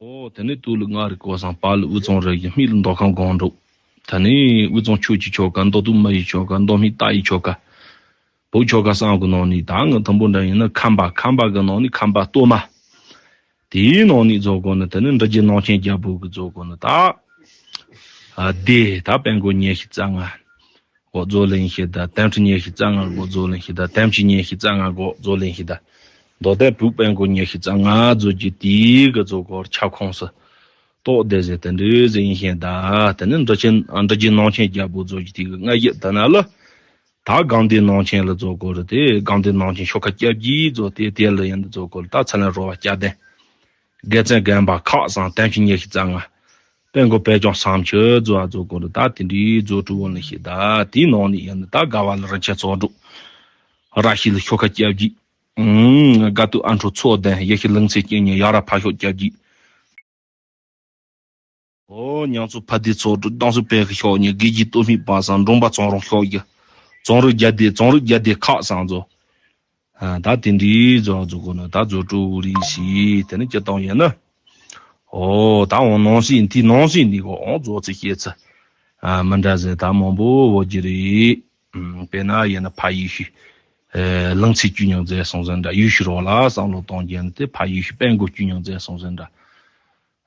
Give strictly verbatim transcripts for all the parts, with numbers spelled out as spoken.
ཨོ་དེ་ནས་སྟོད་ལུགས་མངའ་རིས་གོས་བཟང་། བར་ལུགས་དབུས་གཙང་རི་བཞི། སྨད་ལུགས་མདོ་ཁམས་སྒང་དྲུག་དེ་ནས་དབུས་གཙང་ཆོས་ཀྱི་ཆོལ་ཁ། མདོ་སྟོད་སྨད་ཀྱི་ཆོལ་ཁ། མདོ་སྨད་རྟ་ཡི་ཆོལ་ཁ། བོད་ཆོལ་ཁ་གསུམ་གྱི་ནང་ནས་ད་ང་དང་པོ་འདྲ་ཡིན་ན་ཁམས་པ། ཁམས་པ་གི་ནང་ནས་ཁམས་པ་སྟོད་མ། དེའི་ནང་ནས་རྫོགས་སྐོར་ནི་དེ་ནི་འབྲི་རྒྱལ་ནང་ཆེན་རྒྱལ་པོ་གི་རྫོགས་སྐོར་ནི་ད། ཨ་སྡེ་ད་དཔལ་མགོན་ཉི་ཤུ་རྩ་ལྔ་འགོ་རྫོགས་ལེན་ཞིག་ད། དམ་ཁྲི་ཉི་ཤུ་རྩ་ལྔ་འགོ་རྫོགས་ལེན་ཞིག་ད། དམ་ཁྲི་ཉི་ཤུ་རྩ་ལྔ་འགོ་རྫོགས་ལེན་ཞིག་ད། མདོ་སྟོད་བོད་དཔལ་མགོན་ཉི་ཤུ་རྩ་ལྔ་རྫོགས་ཀྱི་དེའི་གི་རྫོགས་སྐོར་ཁྱབ་ཁོངས་སུ་གཏོགས་བསྡད་ཟེར་དེ་འདྲའི་ཟེར་ཡིན་ཞིག་ད། དེ་ནི་འབྲི་ཆེན་འབྲི་རྒྱལ་ནང་ཆེན་རྒྱལ་པོ་རྫོགས་ཀྱི་དེ་གི་སྔ་ཡིབ་ད་ན་ལ། ད་སྒང་སྡེ་ནང་ཆེན་ལ་རྫོགས་སྐོར་རེད་དེ། སྒང་སྡེ་ནང་ཆེན་ཤོག་ཁ་སྐྱབས་རྗེ་རྫོགས་ཏེ། དེ་ལ་ཡིན་ན་རྫོགས་སྐོར་ད་ཚ་ལན་རོ་བ་སྐྱ་ལྡན། དགེ་བཙུན་རྒན་པ་ཁག་བཟང་། དམ་ཆོས་ཉི་ཤུ་རྩ་ལྔ། དཔལ་མགོན་དཔལ་སྐྱོང་བསམ་འཆར་རྫོགས་རྫོགས་སྐོར་ད་དེ་འདྲའི་རྫོགས་གྲུབ་བོན་ལ་ཞིག་ད། དེའི་ནང་ནས་ཡིན་ན་ད་དགའ་བ་ལ་རིན་ཆེན་ཚོགས་དྲུག། ར་ཤི་ལ་ཤོག་ཁ་སྐྱབས་རྗེ། ཨུམ། དགའ་སྟོན་ཨ་འཕྲོ་ཚོགས་ལྡན། ཡེ་ཤེས་ལུང་ཚན་བཅུ་གཉིས། ཡ་རབས་ཕ་ཤོག་སྐྱབས་རྗེ། ཨོ་ཉང་ཚོ་ཕ་སྡེ་ཚོགས་དྲུག། རྡང་སུ་བེ་ཁི་ཤོག་གཉིས། དགེ་རྒྱས་སྟོད་སྨད་པ་སངས། འབྲོང་པ་ཚང་རོང་ཤོག་བཞི། ཚང་རུ་རྒྱལ་སྡེ། ཚང་རུ་རྒྱལ་སྡེ་ཁག་བཟང་ཚོ། ཨ་ད་དེ་འདྲའི་རྫོགས་རྫོགས་གོ་ནོ་ད་རྫོགས་གྲུབ་རེད་ཞེས་དེ་ནི་སྤྱིར་བཏང་ཡིན་ན། ཨོ་ད་འོང་ནང་སྲིད་དེའི་ནང་སྲིད་འདི་གོ་འོང་རྫོགས་ཚིག་བཤད་ཚུལ། ཨ་མི་འདྲ་ཟེར་ད་མང་པོ་འོ་གི་རེད། ཨུམ། དཔེར་ན་ཡིན་ན་ཕ་ཡེ་ཤེས། ཨེ་ལུང་ཚན་བཅུ་གཉིས་མཛད་སོང་ཟེར་འདྲ། ཡེ་ཤེས་རོགས་ལ་བསམ་བློ་གཏོང་རྒྱུ་ནི་དེ་ཕ་ཡེ་ཤེས་དཔལ་མགོན་བཅུ་གཉིས་མཛད་སོང་ཟེར་འདྲ།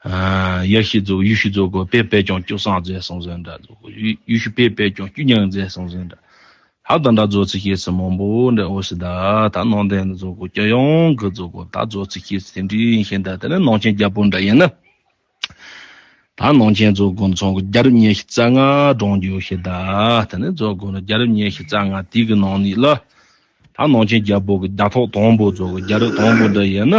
ཨ་ཡེ་ཤེས་རྫོགས་ཡེ་ཤེས་རྫོགས་སྐོར་དཔལ་དཔལ་སྐྱོང་བཅུ་གསུམ་མཛད་སོང་ཟེར་འདྲ། རྫོགས་སྐོར་ཡེ་ཡེ་ཤེས་དཔལ་དཔལ་སྐྱོང་བཅུ་གཉིས་མཛད་སོང་ཟེར་འདྲ། ད་ད་འདྲ་རྫོགས་ཚིག་བཤད་ཚུལ་མང་པོ་འདྲ་འོ་ཞིག་ད། ད་ནང་བསྟན་རྫོགས་སྐོར་སྤྱི་ཡོངས་ཀྱི་རྫོགས་སྐོར་ད་རྫོགས་ཚིག་བཤད་ཚུལ་དེ་འདྲའི་ཡིན་ཞིང་ད། དེ་ནས་ནང་ཆེན་རྒྱལ་པོ་འདྲ་ཡིན་ན། ད་ནང་ཆེན་རྫོགས་སྐོར་ཚང་གི་རྒྱལ་རབས་ཉི་ཤུ་རྩ་ལྔ་སྒྲུང་རྒྱུ་ཞིག་ད། དེ་ནས་རྫོགས་སྐོར་ནི་རྒྱལ་རབས་ཉི་ཤུ་རྩ་ལྔ་དེ་གི་ནང་ནས་ལ། ད་ནང་ཆེན་རྒྱལ་པོ་གི་རྒྱལ་ཐོག་དང་པོ་རྫོགས་སྐོར་རྒྱལ་རབས་དང་པོ་འདྲ་ཡིན་ན།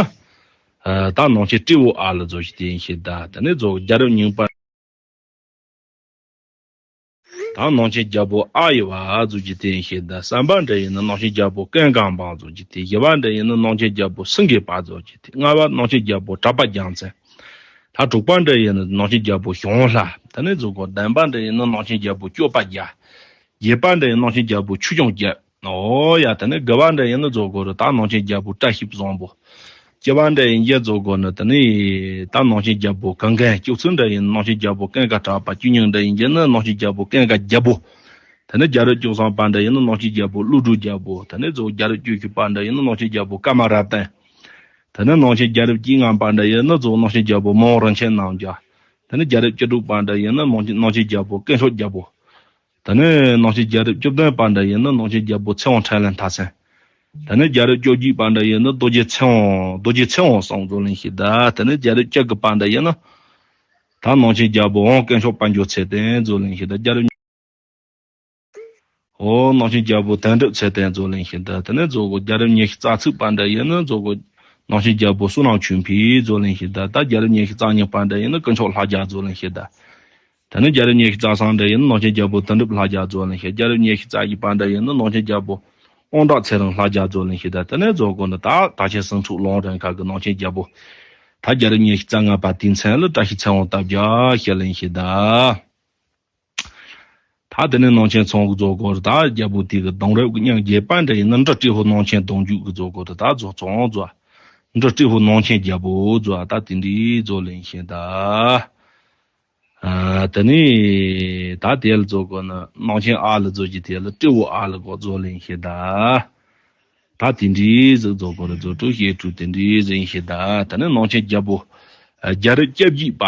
ཨ་ད་ནང་ཆེན་སྤྲེའུ་ཨ་ལ་རྫོགས་ཀྱི་དེ་ཡིན་ཞིག་ད། དེ་ནས་རྫོགས་སྐོར་རྒྱལ་རབས་གཉིས་པ། ད་ནང་ཆེན་རྒྱལ་པོ་ཨ་ཡི་བ་རྫོགས་ཀྱི་དེ་ཡིན་ཞིག་ད། གསུམ་པ་འདྲ་ཡིན་ན་ནང་ཆེན་རྒྱལ་པོ་ཀུན་དགའ་འབངས་རྫོགས་ཀྱི་དེ། བཞི་པ་འདྲ་ཡིན་ན་ནང་ཆེན་རྒྱལ་པོ་སེང་གེ་པ་རྫོགས་ཀྱི་དེ། ལྔ་པ་ནང་ཆེན་རྒྱལ་པོ་གྲགས་པ་རྒྱལ་མཚན། ད་དྲུག་པ་འདྲ་ཡིན་ན་ནང་ཆེན་རྒྱལ་པོ་ཞང་ལྷ། དེ་ནས་རྫོགས་སྐོར་བདུན་པ་འདྲ་ཡིན་ན་ནང་ཆེན་རྒྱལ་པོ་སྐྱོབ་པ་རྒྱལ། བརྒྱད་པ་འདྲ་ཡིན་ན་ནང་ཆེན་རྒྱལ་པོ་ཆོས་སྐྱོང་རྒྱལ། ཨོ་ཡ། དེ་ནས་དགུ་པ་འདྲ་ཡིན་ན་རྫོགས་སྐོར་ད་ནང་ཆེན་རྒྱལ་པོ་བཀྲ་ཤིས་བཟང་པོ། བཅུ་པ་འདྲ་ཡིན་རྒྱལ་རྫོགས་སྐོར་ནི་དེ་ནས་ད་ནང་ཆེན་རྒྱལ་པོ་གངས་རྒན། བཅུ་གསུམ་འདྲ་ཡིན་ན་ནང་ཆེན་རྒྱལ་པོ་ཀུན་དགའ་གྲགས་པ། བཅུ་གཉིས་འདྲ་ཡིན་རྒྱལ་ནི་ནང་ཆེན་རྒྱལ་པོ་ཀུན་དགའ་རྒྱལ་པོ། དེ་ནས་རྒྱལ་རབས་བཅུ་གསུམ་པ་འདྲ་ཡིན་ན་ནང་ཆེན་རྒྱལ་པོ་ཀླུ་སྒྲུབ་རྒྱལ་པོ། དེ་ནས་རྫོགས་རྒྱལ་རབས་བཅུ་བཞི་པ་འདྲ་ཡིན་ན་ནང་ཆེན་རྒྱལ་པོ་ཀརྨ་རབ་བརྟན། དེ་ནས་ནང་ཆེན་རྒྱལ་རབས་བཅོ་ལྔ་པ་འདྲ་ཡིན་ན་རྫོགས་ནང་ཆེན་རྒྱལ་པོ་མི་དབང་རིན་ཆེན་རྣམ་རྒྱལ། དེ་ནས་རྒྱལ་རབས་བཅུ་དྲུག་པ་འདྲ་ཡིན་ན་ནང་ཆེན་ནང་ཆེན་རྒྱལ་པོ་དཀོན་མཆོག་རྒྱལ་པོ། དེ་ནས་ནང་ཆེན་རྒྱལ་རབས་བཅུ་བདུན་པ་འདྲ་ཡིན་ན་ནང་ཆེན་རྒྱལ་པོ་ཚེ་དབང་འཕྲིན་ལས་མཐར་སོན། དེ་ནས་རྒྱལ་རབས་བཅོ་བརྒྱད་པ་འདྲ་ཡིན་ན་རྡོ་རྗེ་ཚེ་དབང་རྡོ་རྗེ་ཚེ་དབང་བསམ་རྫོགས་ལེན་ཞིག་ད། དེ་ནས་རྒྱལ་རབས་བཅུ་དགུ་པ་འདྲ་ཡིན་ན། ད་ནང་ཆེན་རྒྱལ་པོ་དབང་དཀོན་མཆོག་དཔལ་འབྱོར་ཚེ་བརྟན་རྫོགས་ལེན་ཞིག་ད། རྒྱལ་རབས། ཨོ་ནང་ཆེན་རྒྱལ་པོ་དོན་གྲུབ་ཚེ་བརྟན་རྫོགས་ལེན་ཞིག་ད། དེ་ནས་རྫོགས་སྐོར་རྒྱལ་རབས་ཉི་ཤུ་རྩ་གཅིག་པ་འདྲ་ཡིན་ན་རྫོགས་སྐོར་ནང་ཆེན་རྒྱལ་པོ་བསོད་ནམས་ཆོས་འཕེལ་རྫོགས་ལེན་ཞིག་ད། ད་རྒྱལ་རབས་ཉི་ཤུ་རྩ་གཉིས་པ་འདྲ་ཡིན་ན་དཀོན་མཆོག་ལྷ་རྒྱལ་རྫོགས་ལེན་ཞིག་ད། དེ་ནས་རྒྱལ་རབས་ཉི་ཤུ་རྩ་གསུམ་འདྲ་ཡིན་ན་ནང་ཆེན་རྒྱལ་པོ་དོན་གྲུབ་ལྷ་རྒྱལ་རྫོགས་ལེན་ཞིག་རྒྱལ་རབས་ཉི་ཤུ་རྩ་བཞི་པ་འདྲ་ཡིན་ན་ནང་ཆེན་རྒྱལ་པོ་དབང་གྲགས་ཚེ་རིང་ལྷ་རྒྱལ་རྫོགས་ལེན་ཞིག་ད། དེ་ནས་རྫོགས་སྐོར་ནི་ད་ད་ཆེན་སུམ་ཚོགས་ལུང་རིང་ཁ་གི་ནང་ཆེན་རྒྱལ་པོ། ད་རྒྱལ་རབས་ཉི་ཤུ་རྩ་ལྔ་པ་དེའི་མཚན་ལ་བཀྲ་ཤིས་ཚེ་དབང་སྟག་རྒྱལ་ཞེས་ལེན་ཞིག་ད། ད་དེ་ནས་ནང་ཆེན་ཚང་གི་རྫོགས་སྐོར་ད་རྒྱལ་པོ་དེ་གི་གདུང་རབས་ཀྱི་མྱང་རྒྱས་པ་འདྲ་ཡིན་ན་འབྲི་སྤྲེའུ་ནང་ཆེན་གདུང་རྒྱུད་ཀྱི་རྫོགས་སྐོར་ད་རྫོགས་ཚང་རྫོགས། འབྲི་སྤྲེའུ་ནང་ཆེན་རྒྱལ་པོ་རྫོགས་ད་དེ་འདྲའི་རྫོགས་ལེན་ཞིག་ད། ཨ་དེ་ནས་ད་དེ་ལ་རྫོགས་སྐོར་ནི་ནང་ཆེན་ཨ་ལ་རྫོགས་ཀྱི་དེ་ལ་སྤྲེའུ་ཨ་ལ་གོ་རྫོགས་ལེན་ཞིག་ད། ད་དེ་འདྲའི་ཟིག་རྫོགས་སྐོར་རྫོགས་གྲུབ་བཤད་གྲུབ་དེ་འདྲའི་ཟིག་ཡིན་ཞིག་ད། དེ་ནས་ནང་ཆེན་རྒྱལ་པོ་ཨ་རྒྱལ་རབས་བཅུ་བཞི་པ།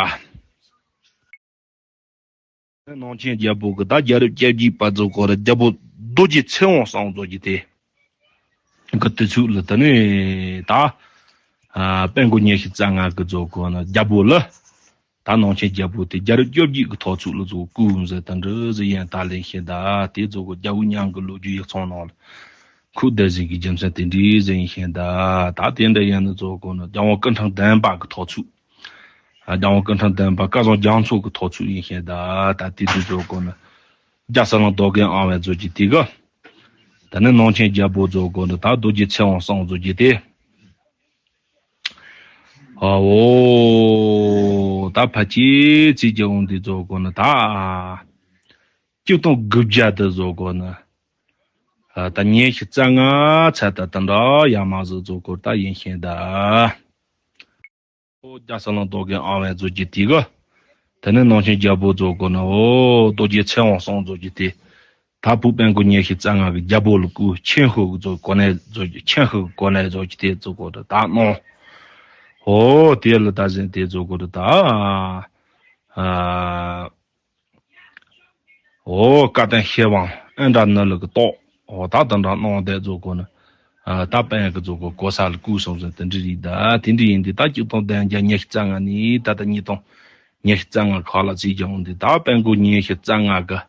ནང་ཆེན་རྒྱལ་པོ་གི་ད་རྒྱལ་རབས་བཅོ་བརྒྱད་པ་ཚོ་སྐོར་རྒྱལ་པོ་རྡོ་རྗེ་ཚེ་དབང་བསམ་རྫོགས་ཀྱི་དེ་གི་དུས་ཚོད་ལ་དེ་ནས་ད་ཨ་དཔལ་མགོན་ཉི་ཤུ་རྩ་ལྔ་གི་ཚོ་སྐོར་ན་རྒྱལ་པོ་ལ་ད་ནང་ཆེན་རྒྱལ་པོ་དེ་རྒྱལ་རབས་བཅོ་བརྒྱད་ཀྱི་ཐོག་ཚོད་ལ་ཚོ་སྐུ་འོམ་ཟེར་དང་འདྲ་ཟེར་ཡན་ད་ལེན་ཤེས་ད། དེ་ཚོ་གི་རྒྱལ་པོ་མྱང་གི་ལོ་རྒྱུས་ཡིག་ཚང་ནང་ལ་ཁུག་བསྡད་ཟིན་གི་རྒྱུ་མཚན་དེ་འདྲའི་ཟེར་ཡིན་ཤེས་ད། ད་དེ་འདྲ་ཡན་ན་ཚོ་སྐོར་ན་རྒྱལ་དབང་སྐུ་ཕྲེང་བདུན་པ་གི་ཐོག་ཚོད། རྒྱལ་དབང་སྐུ་ཕྲེང་བདུན་པ་སྐལ་བཟང་རྒྱ་མཚོ་གི་ཐོག་ཚོད་ཡིན་ཤེས་ད། ད་དེ་དུས་ཚོད་སྐོར་ན་རྒྱ་ཟ་ལང་རྡོ་རྒན་ཨང་བའི་ཚོ་གི་དེ་ག་ད་ནི་ནང་ཆེན་རྒྱལ་པོ་ཚོ་སྐོར་ན་ད་རྡོ་རྗེ་ཚེ་དབང་བསམ་ཚོ་གི་དེ། ཨའོ། ད་ཕལ་ཆེར་ཚེ་རྒྱལ་དབང་འདི་ཚོ་སྐོར་ན་ད་གཅིག་སྟོང་དགུ་བརྒྱ་དུ་ཚོ་སྐོར་ན་ད་ཉི་ཤུ་རྩ་ལྔ་ཚད་ད་ད་འདྲ་ཡ་མ་ཟིག་ཚོ་སྐོར་ད་ཡིན་ཤེས་ད། ཨོ་རྒྱ་ས་ལང་རྡོ་རྒན་ཨ་བན་ཟེར་གྱི་དེ་གི། དེ་ནས་ནང་ཆེན་རྒྱལ་པོ་ཟེར་གོ་ནི། ཨོ་རྡོ་རྗེ་ཚེ་དབང་སངས་ཟེར་གྱི་དེ། ད་བོད་དཔལ་མགོན་ཉི་ཤུ་རྩ་ལྔ་གི་རྒྱལ་པོ་ལ་བསྐོས། ཆེན་ཧོ་གི་ཟེར་གོ་ནས་ཟེར་གྱི། ཆེན་ཧོ་གི་གོ་ནས་ཟེར་གྱི་དེ་ཟེར་གོ་དེ་ད་གནང་། ཨོ་དེ་ལ་ད་ཟེར་དེ་ཟེར་གོ་དེ་ད། ཨ། ཨོ་བཀའ་བསྟན་ཤེས་དབང་ཨེ་འདྲ་ནི་ལ་གི་ཏོག་ཨོ་ད་དེ་འདྲ་གནང་བསྡད་ཟེར་གོ་ནི། ཨ་ད་དཔལ་གི་ཟེར་གོ་གོ་ས་ལ་བསྐོས་སོང་ཟེར་དེ་འདྲ་རེད་ད། དེ་འདྲ་ཡིན་དུས་ད་གཅིག་སྟོང་བདུན་བརྒྱ་ཉི་ཤུ་རྩ་ལྔ་ནས་ད་ལྟ་ཉིས་སྟོང་ཉི་ཤུ་རྩ་ལྔ་ཁག་ལ་བརྩིས་ཀྱང་འདི་ད་དཔལ་མགོན་ཉི་ཤུ་རྩ་ལྔ་གི་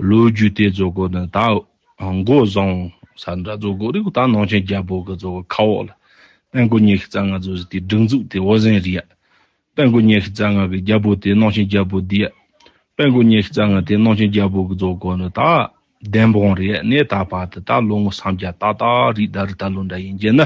ལོ་རྒྱུས་དེ་ཟེར་གོ་ནི་ད་འགོ་བཟུང་ས་འདྲ་ཟེར་གོ་རེད། ད་ནང་ཆེན་རྒྱལ་པོ་གི་ཟེར་གོ་ཁ་འོག་ལ་དཔལ་མགོན་ཉི་ཤུ་རྩ་ལྔ་ཟེར་དེ་སྒྲིག་འཛུགས་དེ་འོ་ཟན་རེད། དཔལ་མགོན་ཉི་ཤུ་རྩ་ལྔ་གི་རྒྱལ་པོ་དེ་ནང་ཆེན་རྒྱལ་པོ་དེ། དཔལ་མགོན་ཉི་ཤུ་རྩ་ལྔ་དེ་ནང་ཆེན་རྒྱལ་པོ་གི་ཟེར་གོ་ནི་ད་བདེན་དཔང་རེད། ནས་ད་བར་དུ་ད་ལོ་ངོ་སུམ་བརྒྱ་ཏག་ཏག་རེད། ད་རེད་ད་ལོ་འདྲ་ཡིན་རྒྱུ་ནི།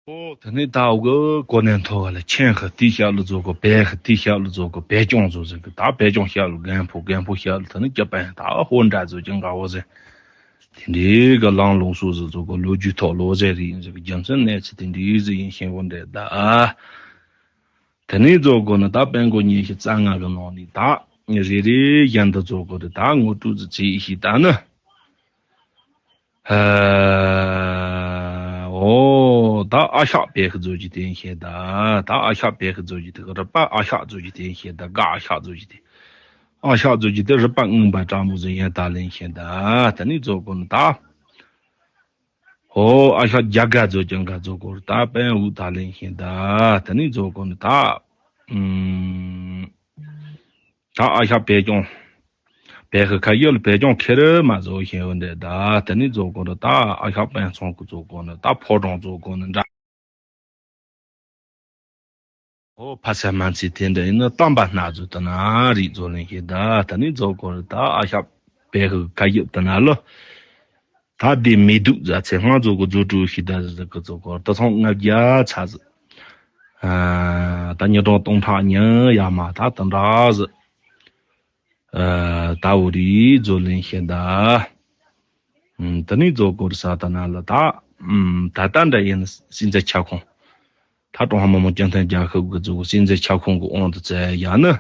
ཨོ་དེ་ནས་ད་འོ་གི་གོ་གནས་མཐོ་བ་ལ་ཆེན་ཧི་དེའི་ཞབས་ལ་ཟེར་གོ། བེ་ཧི་དེའི་ཞབས་ལ་ཟེར་གོ། བེ་ཅོང་ཟེར་ཟེར་གི་ད་བེ་ཅོང་ཞབས་ལ་རྒན་ཕོ། རྒན་ཕོ་ཞབས་ལ་དེ་ནས་སྐྱ་པན་ད་ཧོ་འདྲ་ཟེར་ཀྱང་དགའ་བོ་ཟེར། དེ་འདྲའི་གི་ལང་ལུང་སོགས་ཟེར་ཟེར་གོ། ལོ་རྒྱུས་ཐོག་ལོ་ཟེར་རེད་ཟེར་གི། རྒྱུ་མཚན་གནས་ཚུལ་དེ་འདྲའི་ཟེར་ཡིན་ཤེས་བོ་འདྲ་ད། དེ་ནས་ཟེར་གོ་ནི་ད་དཔལ་མགོན་ཉི་ཤུ་རྩ་ལྔ་གི་ནང་ནས་ད་རེ་རེ་བཞིན་དུ་ཟེར་གོ་རེད། ད་ངོ་སྤྲོད་ཟེར་ཚེ་ཡི་ཤེས་ད་ནི། ཨ། ཨོ་ད་ཨ་ཤག་བེ་ཧི་ཟེར་གྱི་དེ་ཡིན་ཤེས་ད། ད་ཨ་ཤག་བེ་ཧི་ཟེར་གྱི་དེ་རུས་པ་ཨ་ཤག་ཟེར་གྱི་དེ་ཡིན་ཤེས་ད། དགའ་ཨ་ཤག་ཟེར་གྱི་དེ། ཨ་ཤག་ཟེར་གྱི་དེ་རུས་པ་རྔོན་པ་དྲང་མོ་ཟེར་ཡིན་ད་ལེན་ཤེས་ད། དེ་ནས་ཟེར་གོ་ནི་ད། ཨོ་ཨ་ཤག་རྒྱ་དགའ་ཟེར་ཀྱང་དགའ་ཟེར་གོ་རེད། ད་དཔལ་འུ་ད་ལེན་ཤེས་ད། དེ་ནས་ཟེར་གོ་ནི་ད། ཨུམ། ད་ཨ་ཤག་བེ་ཅོང་། བེ་ཧི་ཁ་ཡོད་ལ་བེ་ཅོང་ཁེ་རེ་མ་ཟེར་ཤེས་ཡོད་འདྲ་ད། དེ་ནས་ཟེར་གོ་ནི་ད་ཨ་ཤག་དཔལ་ཚོང་གི་ཟེར་གོ་ནི་ད་ཕོ་བྲང་ཟེར་གོ་ནི་འདྲ། ཨོ་ཕ་ས་མ་ཚི་དེ་འདྲ་ཡིན་ན་གཏམ་པ་སྣ་ཟེར་དེ་ན་རིག་ཟེར་ལེན་ཤེས་ད། དེ་ནས་ཟེར་གོ་རེད། ད་ཨ་ཤག་བེ་ཧི་ཁ་ཡོད་དེ་ན་ལོ། ད་དེ་མི་སྡུག་ཟ་ཚེ་སྔ་ཟེར་གོ་ཟེར་གྲུ་ཤི་ད་ཟེར་གི་ཟེར་གོ་ད་ཚང་ལྔ་བརྒྱ་ཚ་ཟེར། ཨ་ད་ཉིས་སྟོང་སྟོང་ཕྲག་ཉིན་ཡ་མ་ད་དེ་འདྲ་ཟེར། ཨ་ད་འོ་རི་ཟེར་ལེན་ཤེས་ད། ཨུམ་དེ་ནས་ཟེར་གོ་རེད་ས་ད་ན་ལ་ད། ཨུམ་ད་ད་འདྲ་ཡིན་སྲིད་འཛིན་ཁྱབ་ཁོངས། ད་ཀྲུང་ཧྭ་མི་དམངས་སྤྱི་མཐུན་རྒྱལ་ཁབ་ཀྱི་ཟེར་གོ་སྲིད་འཛིན་ཁྱབ་ཁོངས་ཀྱི་དབང་དུ་བཙན་ཡ་ནི།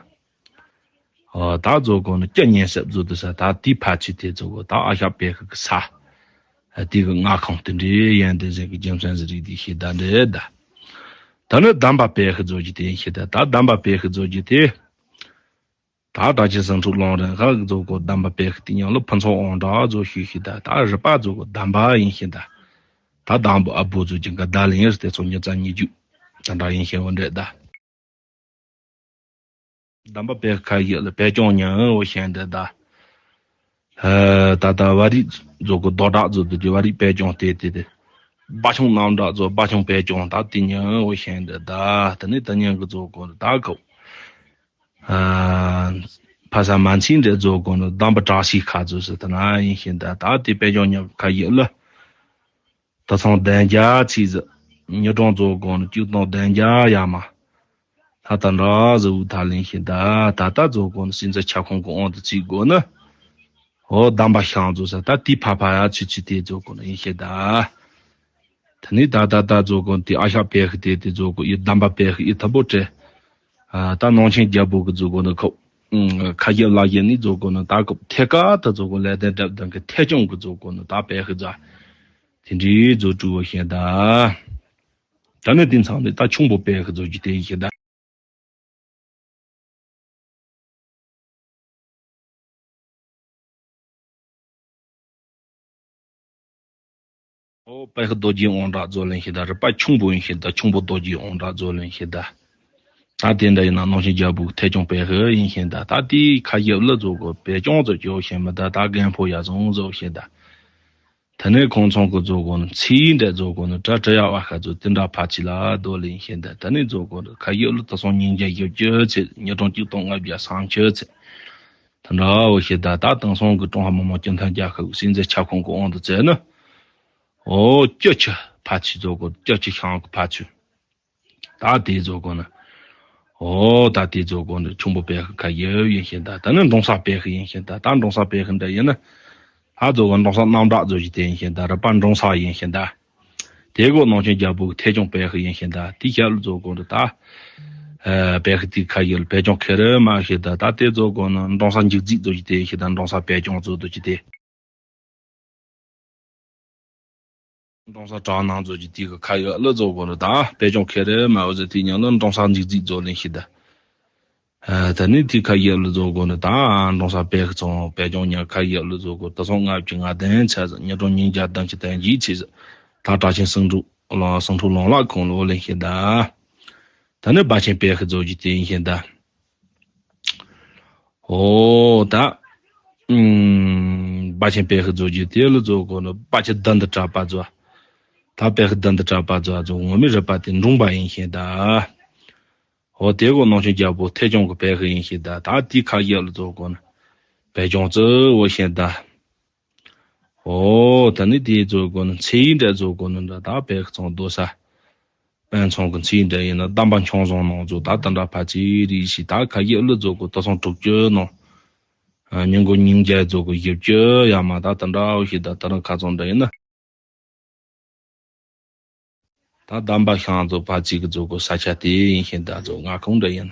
ཨོ་ད་ཟེར་གོ་ནི་སྐྱི་ཉེན་སེལ་ཟེར་དུ་ས་ད་དེའི་ཕ་ཚུལ་དེ་ཟེར་གོ་ད་ཨ་ཤག་བེ་ཧི་གི་ས། དེ་གི་མངའ་ཁོངས་དེ་འདྲའི་ཡན་དེ་ཟེར་གི་རྒྱུ་མཚན་ཟེར་རིགས་དེ་ཤེས་ད་འདྲེ་ད། ད་ནི་དམ་པ་བེ་ཧི་ཟེར་གྱི་དེ་ཤེས་ད། ད་དམ་པ་བེ་ཧི་ཟེར་གྱི་དེ། ད་ད་ཅི་སང་ཕྲུག་ལོང་རེན་ཧ་གི་ཟེར་གོ་དམ་པ་བེ་ཧི་དེ་ཉམས་ལ་ཕུན་ཚོགས་དབང་དྲག་ཟེར་ཤེས་ཤེས་ད། ད་རུས་པ་ཟེར་གོ་དམ་པ་ཡིན་ཤེས་ད། ད་དང་པོ་ཨ་བོ་ཟེར་གྱི་འགའ་ད་ལེན་ཡེར་དེ་ཚོ་ཉི་ཚ་ཉི་རྒྱུ་ད་འདྲ་ཡིན་ཤེས་བོ་འདྲེ་ད། དམ་པ་བེ་ཁ་ཡིག་ལ་བེ་ཅོང་ཉང་འོ་ཤན་དེ་ད། ད་ད་བ་རིག་ཟེར་གོ་རྡོ་བྲག་ཟེར་དུ་གི་བ་རིག་བེ་ཅོང་དེ་དེ་དེ། སྦ་ཆུང་རྣམ་བྲག་ཟེར་སྦ་ཆུང་བེ་ཅོང་ད་དེ་ཉང་འོ་ཤན་དེ་ད། དེ་ནི་ད་ཉང་གི་ཟེར་གོ་ད་གོ། ཕ་ས་མ་ཚིག་འདྲེ་ཟེར་གོ་ནི་དམ་པ་བྲག་ཤིག་ཁ་ཟེར་ཟེར་ད་ན་ཡིན་ཤན་ད། ད་དེ་བེ་ཅོང་ཉང་ཁ་ཡིག་ལ། ད་ཚང་བདུན་བརྒྱ་ཚིག་ཟིག་ཉི་གྲངས་རྫོགས་དགོས་ནི་གཅིག་སྟོང་བདུན་བརྒྱ་ཡར་མར། ད་ལྟ་འདྲ་ཟིག་འུ་ཐག་ལེན་ཤེས་ད། ད་ལྟ་རྫོགས་དགོས་ནི་སྲིད་འཛིན་ཁྱབ་ཁོངས་ཀྱི་དབང་དུ་ཚུད་དགོས་ནི། འོ་དམ་པ་ཤང་རྫོགས་ས་ད་དེའི་ཕ་ཕ་ཡ་ཚུད་ཚུད་དེ་རྫོགས་དགོས་ནི་ཡིན་ཤེས་ད། དེ་ནས་ད་ད་ད་རྫོགས་དགོས་ནི་དེ་ཨ་ཤ་བེ་ཤི་དེ་དེ་རྫོགས་དགོས་ཡི་དམ་པ་བེ་ཤི་ཡི་ཐབ་པོ་བྲལ། ད་ནང་ཆེན་རྒྱལ་པོ་གི་རྫོགས་དགོས་ནི་ཁོ། ཁ་ཞབས་ལག་ཞབས་ནི་རྫོགས་དགོས་ནི་ད་ཁོ་ཐད་ཀ་ད་རྫོགས་དགོས་ལས་དེ་འདྲ་དང་གི་ཐད་སྐྱོང་གི་རྫོགས་དགོས་ནི་ད་བེ་ཤི་རྫ། དེ་འདྲའི་རྫོགས་གྲུབ་བོ་ཤེས་ད། ད་ནི་དེང་སང་ནི་ད་ཁྱུང་པོ་བེ་ཤི་རྫོགས་ཀྱི་དེ་ཡིན་ཤེས་ད། ཨོ་བེ་ཤི་རྡོ་རྗེ་དབང་དྲག་རྫོགས་ལེན་ཤེས་ད། རུས་པ་ཁྱུང་པོ་ཡིན་ཤེས་ད། ཁྱུང་པོ་རྡོ་རྗེ་དབང་དྲག་རྫོགས་ལེན་ཤེས་ད། ད་དེ་འདྲ་ཡིན་ན་ནང་ཆེན་རྒྱལ་པོ་ཐད་སྐྱོང་བེ་ཤི་ཡིན་ཤེས་ད། ད་དེའི་ཁ་ཞབས་ལ་རྫོགས་དགོས་བེ་སྐྱོང་རྫོགས་ཀྱི་ཡོད་ཤེས་མི་ད། ད་རྒན་ཕོ་ཡ་བཟང་རྫོགས་ཤེས་ད། དེ་ནས་ཁོང་ཚང་གི་རྫོགས་དགོས་ནི་ཚིག་འདྲ་རྫོགས་དགོས་ནི་གྲ་གྲ་ཡ་བ་ཤ་ཚོ་དེ་འདྲ་ཕ་ཚི་ལ་རྡོ་ལེན་ཤེས་ད། དེ་ནས་རྫོགས་དགོས་ནི་ཁ་ཞབས་ལ་ད་སོང་ཉིན་བརྒྱ་བཞི་བཅུ་ཚེ་ཉིས་སྟོང་གཅིག་སྟོང་ལྔ་བརྒྱ་སུམ་ཅུ་ཚེ། དེ་འདྲ་བོ་ཤེས་ད། ད་དེང་སང་གི་ཀྲུང་ཧྭ་མི་དམངས་སྤྱི་མཐུན་རྒྱལ་ཁབ་སྲིད་འཛིན་ཁྱབ་ཁོངས་ཀྱི་དབང་དུ་བཙན་ནི། ཨོ་སྐྱོ་ཆུ་ཕ་ཚུལ་རྫོགས་དགོས་སྐྱོ་ཆུ་ཤང་གི་ཕ་ཚུལ། ད་དེ་རྫོགས་དགོས་ནི། ཨོ་ད་དེ་རྫོགས་དགོས་ནི་ཁྱུང་པོ་བེ་ཤི་ཁ་ཞབས་ཡིན་ཤེས་ད། ད་ནི་འབྲོང་ས་བེ་ཤི་ཡིན་ཤེས་ད། ད་འབྲོང་ས་བེ་ཤི་འདྲ་ཡིན་ན། ད་རྫོགས་དགོས་འབྲོང་ས་རྣམ་དག་རྫོགས་ཀྱི་དེ་ཡིན་ཤེས་ད། རུས་པ་འབྲོང་ས་ཡིན་ཤེས་ད། དེ་གོ་ནང་ཆེན་རྒྱལ་པོ་གི་ཐེ་ཅོང་པད་ཤི་ཡིན་ཤེས་ད། དེ་ཞབས་ལ་ཛོ་གོ་ནི་ད། ཨ་པད་ཤི་དེ་ཁ་ཡིག་ལ་པད་ཅོང་ཁེ་རེ་མ་ཤེས་ད། ད་དེ་ཛོ་གོ་ནི་འབྲོང་ས་འཇིག་རྫིག་ཛོ་ཞིག་དེ་ཤེས་ད། འབྲོང་ས་པད་ཅོང་ཛོ་ཛོ་ཞིག་དེ། འབྲོང་ས་བྲག་ནང་ཛོ་ཞིག་དེ་གི་ཁ་ཡིག་ལ་ཛོ་གོ་ནི་ད་པད་ཅོང་ཁེ་རེ་མ་འོ་ཟེར་དེ་ཉིན་ལ་འབྲོང་ས་འཇིག་རྫིག་ཛོ་ལེན་ཤེས་ད། ཨ་ད་ནི་དེ་ཁ་ཡིག་ལ་ཛོ་གོ་ནི་ད་འབྲོང་ས་པད་ཤི་ཚང་པད་ཅོང་ཉ་ཁ་ཡིག་ལ་ཛོ་གོ་ད་སོང་ལྔ་བཅུ་ང་བདུན་ཚེས་ཉིས་སྟོང་ཉིས་བརྒྱ་བདུན་ཅུ་དོན་གྱི་ཚེས་ད་གྲགས་ཆེན་སེང་ཕྲུག་ལ་སེང་ཕྲུག་ལུང་ལག་ཁོང་ལོ་ལེན་ཤེས་ད། ད་ནི་སྦ་ཆེན་པད་ཤི་ཛོ་ཞིག་དེ་ཡིན་ཤེས་ད། ཨོ་ད། ཨུམ། སྦ་ཆེན་པད་ཤི་ཛོ་ཞིག་དེ་ལ་ཛོ་གོ་ནི་སྦ་ཆེན་བདུན་དུ་གྲགས་པ་ཛོ། ད་པད་ཤི་བདུན་དུ་གྲགས་པ་ཛོ་ཛོ་ངོ་མའི་རུས་པ་དེ་འབྲོང་པ་ཡིན་ཤེས་ད། ཨོ་དེ་གོ་ནང་ཆེན་རྒྱལ་པོ་ཐེ་ཅོང་གི་པད་ཤི་ཡིན་ཤེས་ད། ད་དེ་ཁ་ཡིག་ལ་ཛོ་གོ་ནི་པད་ཅོང་ཙི་འོ་ཤེས་ད། ཨོ་ད་ནི་དེ་ཛོ་གོ་ནི་ཚེ་ཡི་འདྲ་ཛོ་གོ་ནི་འདྲ་ད་པད་ཤི་ཚང་རྡོ་ས། པད་ཚང་གི་ཚེ་ཡི་འདྲ་ཡིན་ན་གདམས་པ་འཆང་བཟང་ནང་ཛོ་ད་དེ་འདྲ་ཕ་ཚེ་རིག་ཤེས་ད་ཁ་ཡིག་ལ་ཛོ་གོ་ད་སོང་དྲུག་ཅུ་ནང་། ཨ་ཉིན་གོ་ཉིན་བརྒྱད་ཛོ་གོ་བཞི་བཅུ་ཡ་མ་ད་དེ་འདྲ་འོ་ཤེས་ད། དེ་རིང་ཁ་ཚང་འདྲ་ཡིན་ན། ད་གདམས་པ་ཤང་ཛོ་ཕ་ཚིག་གི་ཛོ་གོ་ས་ཆ་དེ་ཡིན་ཤེས་ད་ཛོ་ང་ཁོང་འདྲ་ཡིན།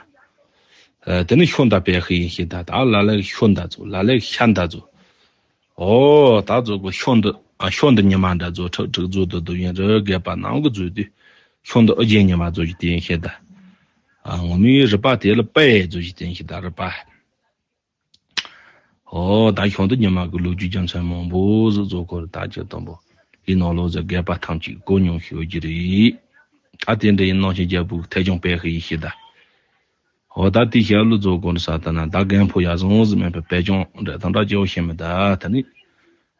ཨ་དེ་ནི་ཤོ་འདའ་པད་ཤི་ཡིན་ཤེས་ད། ད་ལ་ལེགས་ཤོ་འདའ་ཛོ་ལ་ལེགས་ཤ་འདའ་ཛོ། ཨོ་ད་ཛོ་གོ་ཤོ་འདི་ཨ་ཤོ་འདི་ཉི་མ་འདྲ་ཛོ་ཁྲག་ཁྲག་ཛོ་དུ་དུ་ཡིན་རི་རྒད་པ་ནང་གི་ཛོ་དུ་ཤོ་འདི་ཨུ་རྒྱན་ཉི་མ་ཛོ་ཞིག་དེ་ཡིན་ཤེས་ད། ཨ་ངོ་མའི་རུས་པ་དེ་ལ་པད་ཛོ་ཞིག་དེ་ཡིན་ཤེས་ད་རུས་པ། ཨོ་ད་ཤོང་དུ་ཉི་མ་གི་ལོ་རྒྱུས་རྒྱུ་མཚན་མང་པོ་ཟིག་ཛོ་གོ་རི་ད་ཅི་དང་པོ་ལི་ནང་ལོ་ཟེར་རྒད་པ་ཐམས་ཅད་གོ་མྱོང་ཤོད་ཀྱི་རེད། ད་དེ་འདྲ་ཡིན་ནང་ཆེན་རྒྱལ་པོ་ཐེ་ཅོང་པད་ཤི་ཡིན་ཤེས་ད། ཨོ་ད་དེ་ཞབས་ལ་ཛོ་གོ་རི་ས་ད་ན་ད་རྒན་ཕོ་ཡ་བཟང་ཟིག་མེད་པའི་པད་ཅོང་འདྲ་ད་འདྲ་ཅི་ཤེས་མི་ད་ད་ནི།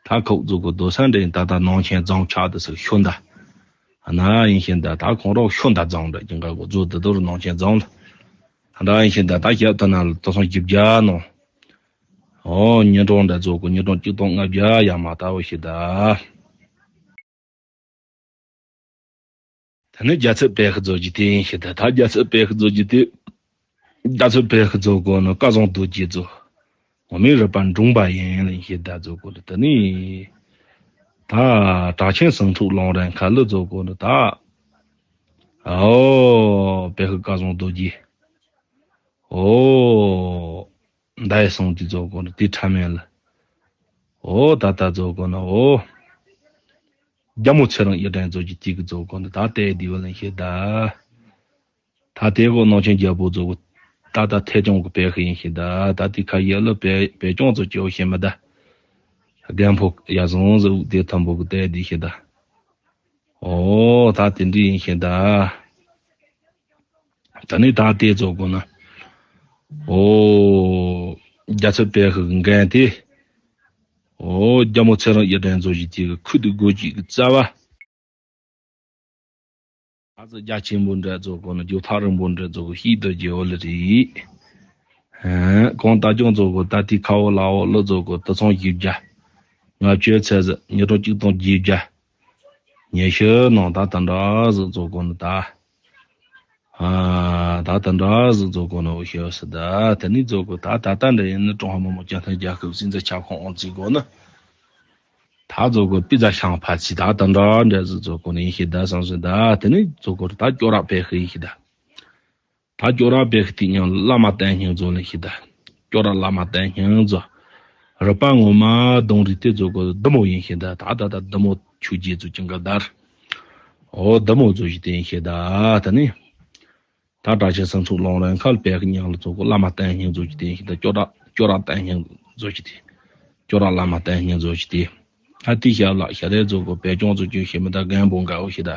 ད་ཁོག་ཛོ་གོ་རྡོ་ས་འདྲ་ཡིན་ད་ད་ནང་ཆེན་རྫོང་ཆགས་དུ་ཟིག་ཤོ་འདའ། ཨ་ན་ཡིན་ཤེས་ད་ད་ཁོང་རོག་ཤོ་འདའ་རྫོང་འདྲ་ཅི་འགའ་གོ་ཛོ་དུ་དོ་རུ་ནང་ཆེན་རྫོང་ལ། ད་འདྲ་ཡིན་ཤེས་ད་ད་ཞབས་ད་ན་ལ་དོ་སོང་ཞིབ་རྒྱ་ནོ། ཨོ་ཉི་གྲོང་འདྲ་ཛོ་གོ་ཉི་གྲོང་གཅིག་སྟོང་ལྔ་བརྒྱ་ཡ་མ་ད་འོ་ཤེས་ད། ད་ནི་རྒྱལ་ཚབ་པད་ཤི་ཛོ་ཞིག་དེ་ཡིན་ཤེས་ད། ད་རྒྱལ་ཚབ་པད་ཤི་ཛོ་ཞིག་དེ། རྒྱལ་ཚབ་པད་ཤི་ཛོ་གོ་ནི་སྐལ་བཟང་རྡོ་རྗེ་ཛོ། ངོ་མའི་རུས་པ་འབྲོང་པ་ཡིན་ལ་ཡིན་ཤེས་ད་ཛོ་གོ་ལ་ད་ནི། ད་གྲགས་ཆེན་སེང་ཕྲུག་ལུང་རིང་ཁ་ལ་ཛོ་གོ་ནི་ད། ཨོ་པད་ཤི་སྐལ་བཟང་རྡོ་རྗེ། ཨོ། མདའ་ཡི་སོང་དེ་ཛོ་གོ་ནི་དེ་ཕྲ་མེན་ལ། ཨོ་ད་ད་ཛོ་གོ་ནི་ཨོ། རྒྱ་མོ་ཚེ་རིང་ཡི་དྲན་ཛོ་ཀྱི་དེ་གི་ཛོ་གོ་ནི་ད་ལྟའི་དེ་བ་ལེན་ཤེས་ད། ད་དེ་གོ་ནང་ཆེན་རྒྱལ་པོ་ཛོ་གོ། ད་ད་ཐེ་ཅོང་གི་པད་ཤི་ཡིན་ཤེས་ད། ད་དེ་ཁ་ཡ་ལ་པད་པད་ཅོང་ཛོ་ཀྱི་འོ་ཤེས་མི་ད། རྒན་ཕོ་ཡ་བཟང་ཟོ་དེ་ཐམ་པོ་གི་ལྟའི་དེ་ཤེས་ད། ཨོ་ད་དེ་འདྲ་ཡིན་ཤེས་ད། ད་ནི་ད་དེ་ཙོགས་གོ་ན། ཨོ། རྒྱལ་ཚབ་པད་ཤི་གི་འགན་དེ། ཨོ་རྒྱལ་མོ་ཚེ་རིང་ཡི་དྲན་ཙོགས་ཀྱི་དེ་གི་ཁུ་དུ་སྒོ་གཅིག་གི་རྩ་བ། ཨ་ཙི་རྒྱ་ཆེན་པོ་འདྲ་ཙོགས་གོ་ན་རྒྱུ་ཐག་རིང་པོ་འདྲ་ཙོགས་གི་ཤིག་ཏུ་རྒྱལ་བོ་ལ་རེད། ཧན་གོང་ལྟ་སྐྱོང་ཙོགས་གོ་ད་དེ་ཁ་འོ་ལ་འོ་ལོ་ཙོགས་གོ་དུ་ཚང་བཞི་བརྒྱ། ང་བཅོལ་ཚེ་ཟི་ཉིས་སྟོང་གཅིག་སྟོང་བརྒྱད་བརྒྱ། ཉི་ཤུ་ནང་ད་ད་འདྲ་ཟིག་རྫོགས་གོ་ནི་ད། ཨ། ད་ད་འདྲ་ཟིག་རྫོགས་གོ་ནི་འོ་ཤོད་སི་ད། དེ་ནས་རྫོགས་གོ་ད་ད་ལྟ་འདྲ་ཡིན་ནི་ཀྲུང་ཧྭ་མི་དམངས་བཅའ་མཐུན་རྒྱལ་ཁབ་སྲིད་འཛིན་ཁྱབ་ཁོངས་ཨང་རྩིས་གོ་ནི། ད་རྫོགས་གོ་པི་ཛ་ཤང་ཕ་ཚི་ད་ད་འདྲ་འདྲ་ཟིག་རྫོགས་གོ་ནི་ཡིན་ཤི་ད་བསམ་སི་ད། དེ་ནས་རྫོགས་གོ་ད་སྐྱོ་ར་པེ་ཤི་ཡིན་ཤི་ད། ད་སྐྱོ་ར་པེ་ཤི་དེ་ཉང་བླ་མ་བསྟན་སྙིང་རྫོགས་ལེན་ཤི་ད། སྐྱོ་ར་བླ་མ་བསྟན་སྙིང་རྫོགས། རུས་པ་ངོ་མ་གདོང་རིས་དེ་རྫོགས་གོ་བདུད་མོ་ཡིན་ཤི་ད། ད་ད་ད་བདུད་མོ་ཆུ་རྗེ་ཚོ་ཅི་འགའ་དར། ཨོ་བདུད་མོ་རྫོགས་ཤི་དེ་ཡིན་ཤི་ད། ད་ནི། ད་གྲགས་ཆེན་སེང་ཕྲུག་ལུང་རིང་ཁ་ལ་པེ་ཤི་ཉང་ལ་རྫོགས་གོ་བླ་མ་བསྟན་སྙིང་རྫོགས་ཤི་དེ་ཡིན་ཤི་ད། སྐྱོ་ར་སྐྱོ་ར་བསྟན་སྙིང་རྫོགས་ཤི་དེ། སྐྱོ་ར་བླ་མ་བསྟན་སྙིང་རྫོགས་ཤི་དེ། ད་དེ་ཞབས་ལ་ཞབས་རལ་རྫོགས་གོ་པད་སྐྱོང་རྫོགས་ཀྱི་ཤི་མི་ད་རྒན་པོ་འགའ་འོ་ཤི་ད།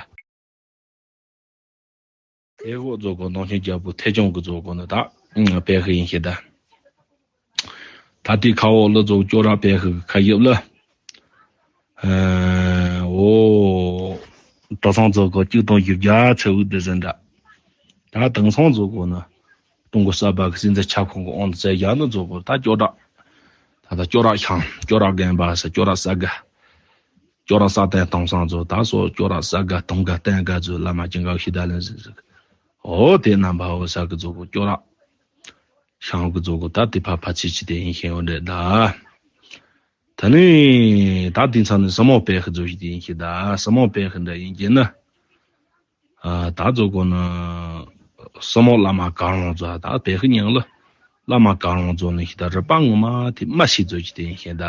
དེ་འོག་རྫོགས་གོ་ནང་ཆེན་རྒྱལ་པོ་ཐེ་ཅོང་གི་རྫོགས་གོ་ནི་ད་པེ་ཤི་ཡིན་ཤི་ད། ད་དེ་ཁ་འོག་ལ་རྫོགས་སྐྱོ་ར་པེ་ཤི་གི་ཁ་ཡིབ་ལ། ཨ། འོ། དེང་སང་རྫོགས་གོ་གཅིག་སྟོང་བཞི་བརྒྱ་ཚེ་འུ་དེ་ཟིན་འདྲ། ད་དེང་སང་རྫོགས་གོ་ནི། ཀྲུང་གོ་གསར་པ་གི་སྲིད་འཛིན་ཁྱབ་ཁོངས་གི་ཨང་དུ་བཙལ་བཞག་ནི་རྫོགས་གོ་ད་སྐྱོ་ར། ད་ད་སྐྱོ་ར་ཤང་སྐྱོ་ར་རྒན་པ་ས་སྐྱོ་ར་ས་དགའ། སྐྱོ་ར་ས་བརྟན་གཏོང་སང་ཚོ་ད་སོ་སྐྱོ་ར་ས་དགའ་གཏོང་དགའ་བརྟན་དགའ་ཚོ་བླ་མ་ཅི་འགའ་ཤི་ད་ལན་ཟིག་ཟིག་ཨོ་དེ་རྣམ་པ་འོ་ས་གི་རྫོགས་གོ་སྐྱོ་ར་ཤང་གི་རྫོགས་གོ་ད་དེ་ཕ་ཕ་ཚི་ཆི་དེ་ཡིན་ཤེས་འོ་འདྲེ་ད། ད་ནི་ད་དེང་སང་ནི་སྲིན་མོ་བེ་ཤི་ཟེར་ཞིག་དེ་ཡིན་ཤེས་ད། སྲིན་མོ་བེ་ཤི་འདྲ་ཡིན་གྱི་ན། ཨ། ད་ཚོ་གོ་ནི་སྲིན་མོ་བླ་མ་གང་རུང་ཚོ་ད་བེ་ཤི་མྱིང་ལ་བླ་མ་གང་རུང་ཚོ་ནི་ཤེས་ད། རུས་པ་ངོ་མ་དེ་མ་ཤི་ཟེར་ཞིག་དེ་ཡིན་ཤེས་ད།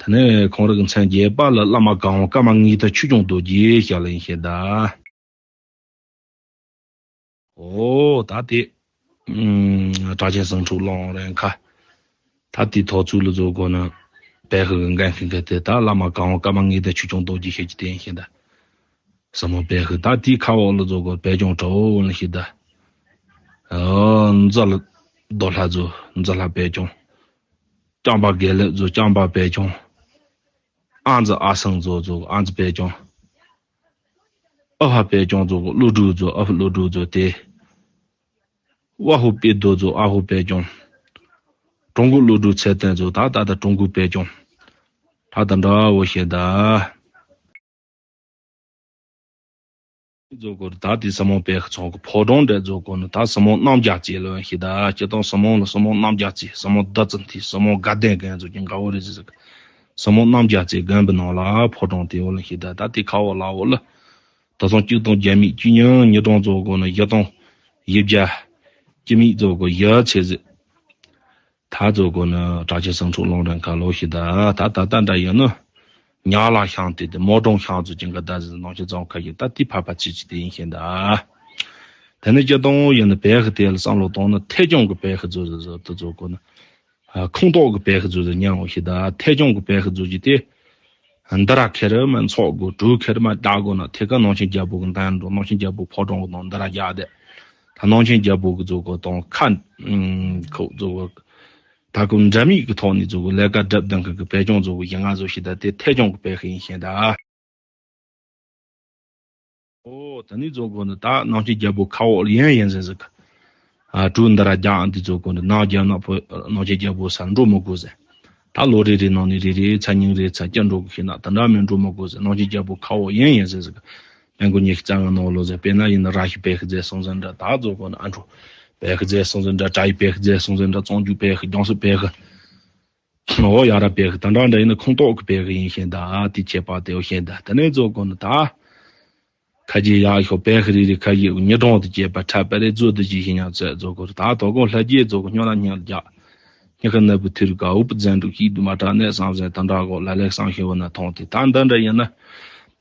ད་ནི་ཁོང་རང་གི་མཚན་རྒྱས་པ་ལ་བླ་མ་གང་རུང་ཀརྨ་ངེས་དག་ཆོས་སྐྱོང་རྡོ་རྗེ་ཞིག་ལ་ཡིན་ཤེས་ད། ཨོ་ད་དེ། ཨུམ། གྲགས་ཆེན་ཟངས་དྲུག་ལུང་རིང་ཁ། ད་དེའི་ཐོག་ཚུགས་ལ་ཚོ་གོ་ནི་བེ་ཤི་གི་འགན་འཁུར་མཁན་དེ་ད་བླ་མ་གང་རུང་ཀརྨ་ངེས་དག་ཆོས་སྐྱོང་རྡོ་རྗེ་ཞིག་དེ་ཡིན་ཤེས་ད། སྲིན་མོ་བེ་ཤི། ད་དེའི་ཁ་འོག་ལ་ཚོ་གོ་བེ་ཅོང་གྲོ་བོ་ལ་ཤེས་ད། ཨོ། མཛོ་ལ་རྡོ་ལྷ་ཚོ་མཛོ་ལྷ་བེ་ཅོང་། རྐྱང་པ་དགེ་ལེགས་ཚོ་རྐྱང་པ་བེ་ཅོང་། ཨ་མཛོ་ཨ་སང་ཚོ་ཚོ་ཨ་མཛོ་བེ་ཅོང་། ཨ་ཕ་བེ་ཅོང་ཚོ་ཀླུ་སྒྲུབ་ཚོ་ཨ་ཕ་ཀླུ་སྒྲུབ་ཚོ་དེ། ཝ་ཧུ་པེ་རྡོ་ཚོ་ཨ་ཧུ་བེ་ཅོང་། གྲོང་གོ་ཀླུ་སྒྲུབ་ཚེ་བརྟན་ཚོ་ད་ད་ད་གྲོང་གོ་བེ་ཅོང་། ད་ད་འདྲ་བོ་ཤེས་ད། ཚོ་གོ་ད་དེ་སྲིན་མོ་བེ་ཤི་ཚོ་གི་ཕོ་བྲང་འདྲ་ཚོ་གོ་ནི་ད་སྲིན་མོ་རྣམ་རྒྱལ་རྩེ་ལོ་ཤེས་ད། སྤྱིར་བཏང་སྲིན་མོ་ལ་སྲིན་མོ་རྣམ་རྒྱལ་རྩེ། སྲིན་མོ་བདུད་རྩི་མཐིལ། སྲིན་མོ་དགའ་ལྡན་དགོན་ཚོ་ཀྱང་དགའ་བོ་རེད་ཟེར་ཟིག་སྲིན་མོ་རྣམ་རྒྱལ་རྩེ་དགོན་པའི་ནང་ལ་ཕོ་བྲང་དེ་འོ་ལ་ཤེས་ད། ད་དེ་ཁ་འོག་ལ་འོག་ལ། ད་སང་གཅིག་སྟོང་བརྒྱ་མེད་བཅུ་གཉིས་ཉིས་སྟོང་ཚོ་གོ་ནི་བཞི་སྟོང་བཞི་བརྒྱ་བཅུ་མེད་ཚོ་གོ་བཞི་ཚེས་ཟིག་ད་ཚོ་གོ་ནི་གྲགས་ཆེན་ཟངས་དྲུག་ལུང་རིང་ཁ་ལོ་ཤེས་ད། ད་ད་ད་འདྲ་ཡིན་ནི། ཉག་ལ་ཤང་དེ་དེ་མོ་གྲོང་ཤང་ཚོ་ཅིང་ག་ད་ཟེར་ནང་ཆེན་ཚང་ཁ་ཤས་ད་དེ་ཕ་ཕ་ཚིག་ཚིག་དེ་ཡིན་ཤེས་ད། དེ་ནི་གཅིག་སྟོང་ཡིན་ནི་བེ་ཤི་དེ་ལ་བསམ་བློ་གཏོང་ནི་ཐད་སྐྱོང་གི་བེ་ཤི་ཚོ་ཟེར་ཟེར་དེ་ཚོ་གོ་ནི། ཨ། ཁོངས་གཏོགས་ཀྱི་བེ་ཤི་ཚོ་ཟེར་ཉན་འོ་ཤེས་ད། ཐད་སྐྱོང་གི་བེ་ཤི་ཚོ་ཅིག་དེ། འདི་ར་ཁེ་རི་མ་ཚོགས་དགོས། གྲུ་ཁེ་རི་མ་བདག་དགོས་ན་ཐད་ཀ་ནང་ཆེན་རྒྱལ་པོ་གི་འདང་འགྲོ། ནང་ཆེན་རྒྱལ་པོ་ཕོ་བྲང་གི་ནང་འདི་ར་རྒྱག་དེ། ད་ནང་ཆེན་རྒྱལ་པོ་གི་ཚོ་གོ་དང་ཁ། ཨུམ། ཁོ་ཚོ་གོ། ད་ཁོ་འདྲ་མིན་གི་ཐོག་ནས་ཚོ་གོ་ལས་ཀ་སྒྲུབ་དང་གི་གི་བེ་སྐྱོང་ཚོ་གོ་ཡིན་ང་ཚོ་ཤེས་ད། དེ་ཐད་སྐྱོང་གི་བེ་ཤི་ཡིན་ཤེས་ད། ཨོ། ད་ནི་ཚོ་གོ་ནི་ད་ནང་ཆེན་རྒྱལ་པོ་ཁ་འོག་ལ་ཡན་ཡན་ཟེར་ཟིག་ཨ། གྲུ་འདི་ར་རྒྱག་འདི་ཚོ་གོ་ནི་ནང་རྒྱལ་ནག་པོ་ནང་ཆེན་རྒྱལ་པོ་སར་འགྲོ་མི་དགོས་ཟེར། ད་ལོ་རེ་རེ་ནང་ནས་རེ་རེ་ཚ་ཉིན་རེ་ཚ་སྐྱ་འགྲོ་གི་ཤེས་ན་ད་འདྲ་མིན་འགྲོ་མི་དགོས་ཟེར། ནང་ཆེན་རྒྱལ་པོ་ཁ་འོག་ཡན་ཡན་ཟེར་ཟིག་དཔལ་མགོན་ཉི་ཤུ་རྩ་ལྔ་ནང་ལོ་ཟེར། དཔེར་ན་ཡིན་ན་ར་ཤི་བེ་ཤི་མཛད་སོང་ཟེར་འདྲ། ད་ཚོ་གོ་ནི་ཨ་འགྲོ་བེ་ཤི་མཛད་སོང་ཟེར་འདྲ། བྲག་ཡིབ་བེ་ཤི་མཛད་སོང་ཟེར་འདྲ། བཙོང་རྒྱུག་བེ་ཤི། རྒྱང་སྲིབ་བེ་ཤི། ཨོ་ཡ་ར་བེ་ཤི་ད་འདྲ་འདྲ་ཡིན་ན་ཁོངས་གཏོགས་ཀྱི་བེ་ཤི་ཡིན་ཤེས་ད། དེ་ཁྱད་པར་དེ་འོ་ཤེས་ད། དེ་ནས་ཚོ་གོ་ནི་ད། ཁ་རྗེ་ཡག་ཤོག་བེ་ཤི་རེ་རེ་ཁ་རྗེ་ཉིས་སྟོང་དུ་བཅད་པ་ཁྲ་པ་རེ་མཛོད་དུ་ཅི་ཞིག་ཉག་ཚད་ཚོ་གོ་ད། དོ་གོ་ལྷ་རྗེ་ཚོ་གོ་སྨྱོ་ལ་སྨྱོ་རྒྱག་སྨྱོ་ཁ་ནད་བུ་ཐུར་ག་འུ་པ་ཛན་དུ་ཤིག་དུ་མ་དྲག་ནས་བསམ་ཟན་ད་འདྲ་གོ་ལ་ལེགས་བསམ་ཤེས་བོ་ན་མཐོང་དེ་ད་འདི་འདྲ་ཡིན་ན།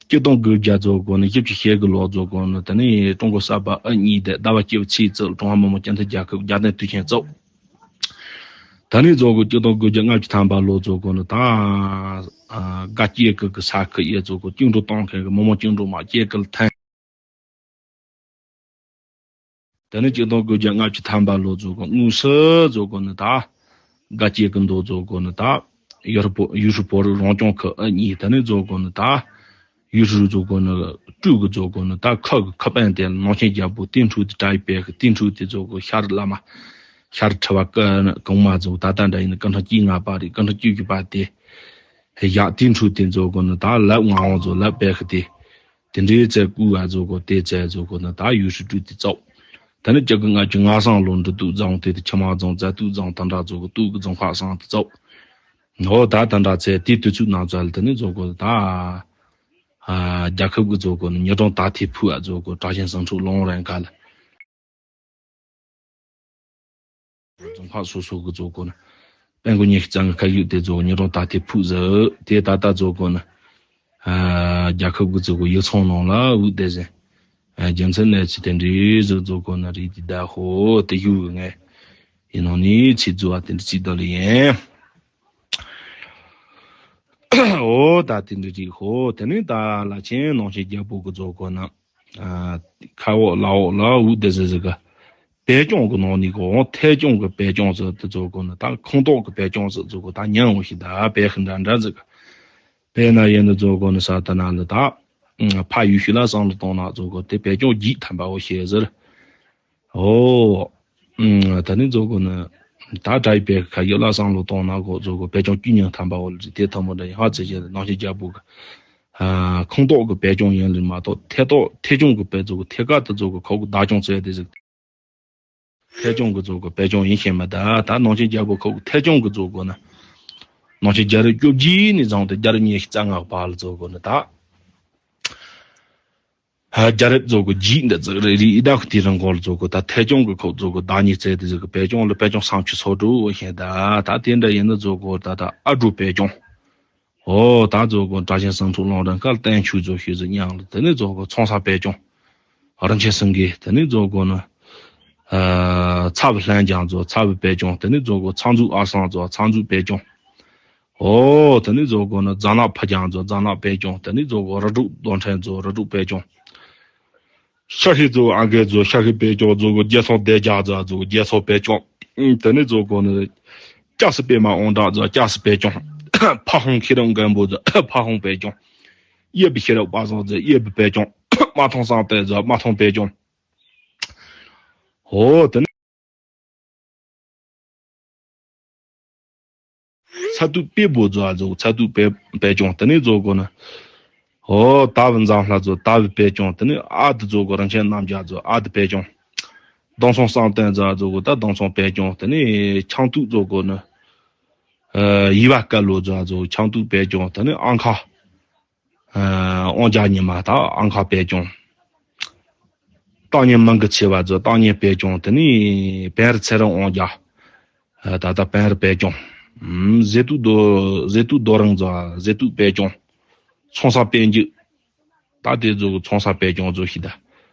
སྤྱི་སྟོང་དགུ་བརྒྱ་ཚོ་གོ་ནི་བཞི་བཅུ་ཞེ་དགུ་ལོ་ཚོ་གོ་ནི་དེ་ནི་ཀྲུང་གོ་གསར་པ་ཨ་གཉིས་དེ་ཟླ་བ་སྐྱིད་པ་ཚེས་བཙུགས་ཀྲུང་ཧྭ་མི་དམངས་སྤྱི་མཐུན་རྒྱལ་ཁབ་རྒྱལ་བསྟན་དུས་ཆེན་བཙུགས། ད་ནི་ཚོ་གོ་སྤྱི་སྟོང་དགུ་བརྒྱ་ལྔ་བཅུ་ཐམ་པ་ལོ་ཚོ་གོ་ནི་ད། ཨ། དགའ་སྐྱེ་གི་གི་ས་ཁུལ་ཡེ་ཚོ་གོ་བཅིངས་འགྲོལ་གཏོང་མཁན་གི་མི་དམངས་བཅིངས་འགྲོལ་དམག་སྐྱེ་གི་ལ་ཐན། དེ་ནས་སྤྱི་སྟོང་དགུ་བརྒྱ་ལྔ་བཅུ་ཐམ་པ་ལོ་ཚོ་གོ་དངོས་སུ་ཚོ་གོ་ནི་ད། དགའ་སྐྱེ་གི་མདོ་ཚོ་གོ་ནི་ད། ཡུལ་ཤུལ་བོད་ཡུལ་ཤུལ་བོད་རིགས་རང་སྐྱོང་ཁུལ་ཨ་གཉིས་དེ་ནས་ཚོ་གོ་ནི་ད། ཡུལ་ཤུལ་ཚོ་གོ་ནི་སྤྲུལ་གི་ཚོ་གོ་ནི་ད་ཁུལ་གི་ཁུལ་དཔོན་དེ་ནང་ཆེན་རྒྱལ་པོ་དེ་འཕྲུལ་དེ་བྲག་ཡིབ་བེ་ཤི་དེ་འཕྲུལ་དེ་ཚོ་གོ་ཤར་བླ་མ། ཤར་ཁྲི་བ་ཀ་གོང་མ་ཚོ་ད་ལྟ་འདྲ་ཡིན་ན་སྐུ་ཕྲེང་བཅུ་ལྔ་པ་རེད། སྐུ་ཕྲེང་བཅུ་བཞི་པ་དེ། བཞག་དེ་འཕྲུལ་དེ་ཚོ་གོ་ནི་ད་ལབ་ངག་དབང་ཚོ་ལབ་བེ་ཤི་དེ། དེ་འདྲའི་རྩལ་བཀུག་ཨ་ཚོ་གོ་དེ་རྩལ་ཚོ་གོ་ནི་ད་ཡུལ་ཤུལ་སྤྲུལ་དེ་བཙུགས། ད་ནི་སྤྱི་ལོ་ལྔ་བཅུ་ང་གསུམ་ལོ་འབྲི་སྟོད་རྫོང་དེ་དེ་ཆུ་དམར་རྫོང་རྫ་སྟོད་རྫོང་ད་འདྲ་ཚོ་གོ་སྟོད་ཀྱི་རྫོང་ཁག་གསུམ་དེ་བཙུགས། འོ་ད་ད་འདྲ་ཚེ་དེ་དུས་ཚོད་ནང་ཚོ་ལ་དེ་ནི་ཚོ་གོ་ད། ཨ། རྒྱལ་ཁབ་ཀྱི་ཚོ་གོ་ནི་ཉིས་སྟོང་དག་ཐེར་ཕུད་ཨ་ཚོ་གོ་གྲགས་ཆེན་ཟངས་དྲུག་ལུང་རིང་ཁ་ལ། རྫོང་ཁག་སོ་སོ་གི་ཚོ་གོ་ནི། དཔལ་མགོན་ཉི་ཤུ་རྩ་ལྔ་ཁ་ཡུག་དེ་ཚོ་ཉིས་སྟོང་དག་ཐེར་ཕུད་ཟེར། དེ་ད་ལྟ་ཚོ་གོ་ནི། ཨ། རྒྱལ་ཁབ་ཀྱི་ཚོ་གོ་ཡིག་ཚང་ནང་ལ་འུད་བསྡད་ཟིན། ཨ། རྒྱུ་མཚན་གནས་ཚུལ་དེ་འདྲའི་ཟིག་ཚོ་གོ་ནི་རིགས་དེ་ད་ཧོ་དེ་ཡུག་གི་ངས་ཡིན་ནང་ནི་ཚིག་རྫུ་བ་དེ་འདྲ་ཚིག་ད་ལ་ཡིན། ཨོ་ད་དེ་འདྲ་རིགས་ཧོ། དེ་ནི་ད་ལ་ཆེན་ནང་ཆེན་རྒྱལ་པོ་གི་ཚོ་གོ་ནི། ཨ། ཁ་འོག་ལ་འོག་ལ་འུད་དེ་ཟེར་ཟེར་གི། བེད་སྐྱོང་གི་ནང་ནས་གོ་ཐད་སྐྱོང་གི་བེད་སྐྱོང་ཟེར་དེ་ཚོ་གོ་ནི་ད་ཁོངས་གཏོགས་གི་བེད་སྐྱོང་ཟེར་ཚོ་གོ་ད་ཉན་འོ་ཞིག་ད་བེད་ཤི་འདྲ་འདྲ་ཟེར་གི། དཔེར་ན་ཡིན་ན་ཚོ་གོ་ནི་ས་ད་ན་ལ་ད། ཕ་ཡུལ་ཤུལ་ལ་བསམ་བློ་གཏོང་ན་ཚོ་གོ་དེ་བེད་སྐྱོང་བགྱིས་ཐམ་པ་འོ་ཞེས་ཟེར། ཨོ། ཨུམ། ད་ནི་ཚོ་གོ་ནི། ད་བྲག་ཡིབ་བེ་ཤི་ཁ་ཡིབ་ལ་བསམ་བློ་གཏོང་ན་གོ་ཚོ་གོ་བེད་སྐྱོང་བགྱིས་ཉན་ཐམ་པ་འོ་ལ་དེ་ཐོན་པོ་འདྲ་ཡིན་ཧ་ཚེ་ཞེས་ནང་ཆེན་རྒྱལ་པོ་གི། ཨ། ཁོངས་གཏོགས་ཀྱི་བེད་སྐྱོང་ཡིན་ལ་མ་གཏོགས་ཐད་གཏོགས་ཐད་སྐྱོང་གི་བེད་ཚོ་གོ་ཐད་ཀ་དེ་ཚོ་གོ་ཁོ་གོ་བདག་སྐྱོང་བྱས་དེ་ཟིག་ཐད་སྐྱོང་གི་ཚོ་གོ་བེད་སྐྱོང་ཡིན་ཤེས་མ་ད་ད་ནང་ཆེན་རྒྱལ་པོ་ཁོ་གོ་ཐད་སྐྱོང་གི་ཚོ་གོ་ན། ནང་ཆེན་རྒྱལ་རབས་བཅོ་བརྒྱད་ནས་བཟུང་སྟེ་རྒྱལ་རབས་ཉི་ཤུ་རྩ་ལྔ་བར་ལ་བཟོ་དགོས་ནི་ད། ཨ། རྒྱལ་རབས་བཟོ་དགོས་རྗེས་འདི་ཙི་རེ་རེ་ཡི་ད་ཁུ་དེ་རིང་གོ་ལ་བཟོ་དགོས་ད་ཐད་སྐྱོང་གི་ཁོག་བཟོ་དགོས་བདག་ཉིད་བཙལ་དེ་ཟིག་གི་དཔེ་སྐྱོང་ལ་དཔེ་སྐྱོང་སང་ཆུ་སོ་དྲུག་བཤད་ད་ད་དེ་འདྲ་ཡིན་ན་བཟོ་དགོས་ད་ད་ཨ་འགྲོ་དཔེ་སྐྱོང་། ཨོ་ད་བཟོ་དགོས་གྲྭ་ཆེན་སུམ་ཚོགས་ལུང་རིང་སྐལ་བསྟན་ཆོས་མཛོད་ཤེས་གཟིགས་ཉང་ལ་དེ་ནས་བཟོ་དགོས་ཚོང་ས་དཔེ་སྐྱོང་། རིན་ཆེན་སེང་གེ་དེ་ནས་བཟོ་དགོས་ནི། ཨ། ཚ་བའི་ལྷན་རྒྱས་མཛོད་ཚ་བའི་དཔེ་སྐྱོང་དེ་ནས་བཟོ་དགོས་ཚ་མཛོད་ཨ་སང་མཛོད་ཚ་མཛོད་དཔེ་སྐྱོང་། ཨོ། དེ་ནས་བཟོ་དགོས་ནི་རྫ་ནག་ཕ་རྒྱལ་མཛོད་རྫ་ནག་དཔེ་སྐྱོང་དེ་ནས་བཟོ་དགོས་རི་དྲུག་རྡོ་ཕྲན་མཛོད་རི་དྲུག་དཔེ་སྐྱོང་། ཤ་ཤེ་མཛོད་ཨ་འགས་མཛོད་ཤ་ཤེ་དཔེ་སྐྱོང་བཟོ་དགོས་རྒྱལ་ཚོགས་སྡེ་རྒྱ་མཛོད་རྒྱལ་ཚོགས་དཔེ་སྐྱོང་། དེ་ནས་བཟོ་དགོས་ནི། སྐྱ་སེར་པད་མ་དབང་གྲགས་མཛོད་སྐྱ་སེར་དཔེ་སྐྱོང་། ཕ་ཧོང་ཤེས་རབ་མགོན་པོ་མཛོད་ཕ་ཧོང་དཔེ་སྐྱོང་། གཡས་པའི་ཤེས་རབ་དཔལ་བཟང་མཛོད་གཡས་པའི་དཔེ་སྐྱོང་། མ་ཐོང་བསམ་གཏན་མཛོད་མ་ཐོང་དཔེ་སྐྱོང་། ཨོ་དེ་ནས། ཚ་ཏུ་དཔལ་བོ་མཛོད་ཨ་མཛོད་ཚ་ཏུ་དཔལ་དཔལ་སྐྱོང་དེ་ནས་བཟོ་དགོས་ནི། ཨོ་དྭ་བུ་འཛམ་ལྷ་མཛོད་དྭ་བུ་དཔལ་སྐྱོང་དེ་ནས་ཨ་དུ་བཟོ་དགོས་རིན་ཆེན་རྣམ་རྒྱལ་མཛོད་ཨ་དུ་དཔལ་སྐྱོང་། གདོང་མཚོང་བསམ་གཏན་མཛོད་ཨ་མཛོད་དགོས་ད་གདོང་མཚོང་དཔལ་སྐྱོང་དེ་ནས་ཆང་ཏུ་བཟོ་དགོས་ནི། ཨ། ཡིད་བ་དཀར་ལོ་མཛོད་ཨ་མཛོད་ཆང་ཏུ་དཔལ་སྐྱོང་དེ་ནས་ཨང་ཁ། ཨ། དབང་རྒྱལ་ཉི་མ་དང་ཨང་ཁ་དཔལ་སྐྱོང་། བརྟན་སྙིང་མི་འགུལ་ཆེ་བ་མཛོད་བརྟན་སྙིང་དཔལ་སྐྱོང་དེ་ནས་བན་རི་ཚེ་རིང་དབང་རྒྱལ། ཨ། ད་ལྟ་བན་རི་དཔལ་སྐྱོང་། ཨུམ། ཟེ་ཏུ་རྡོ་ཟེ་ཏུ་རྡོ་རིང་མཛོད་ཟེ་ཏུ་དཔལ་སྐྱོང་། ཚོང་ས་དཔལ་འཇུག་ད་དེ་ཚོ་གི་ཚོང་ས་དཔལ་སྐྱོང་ཚོ་ཞིག་ད།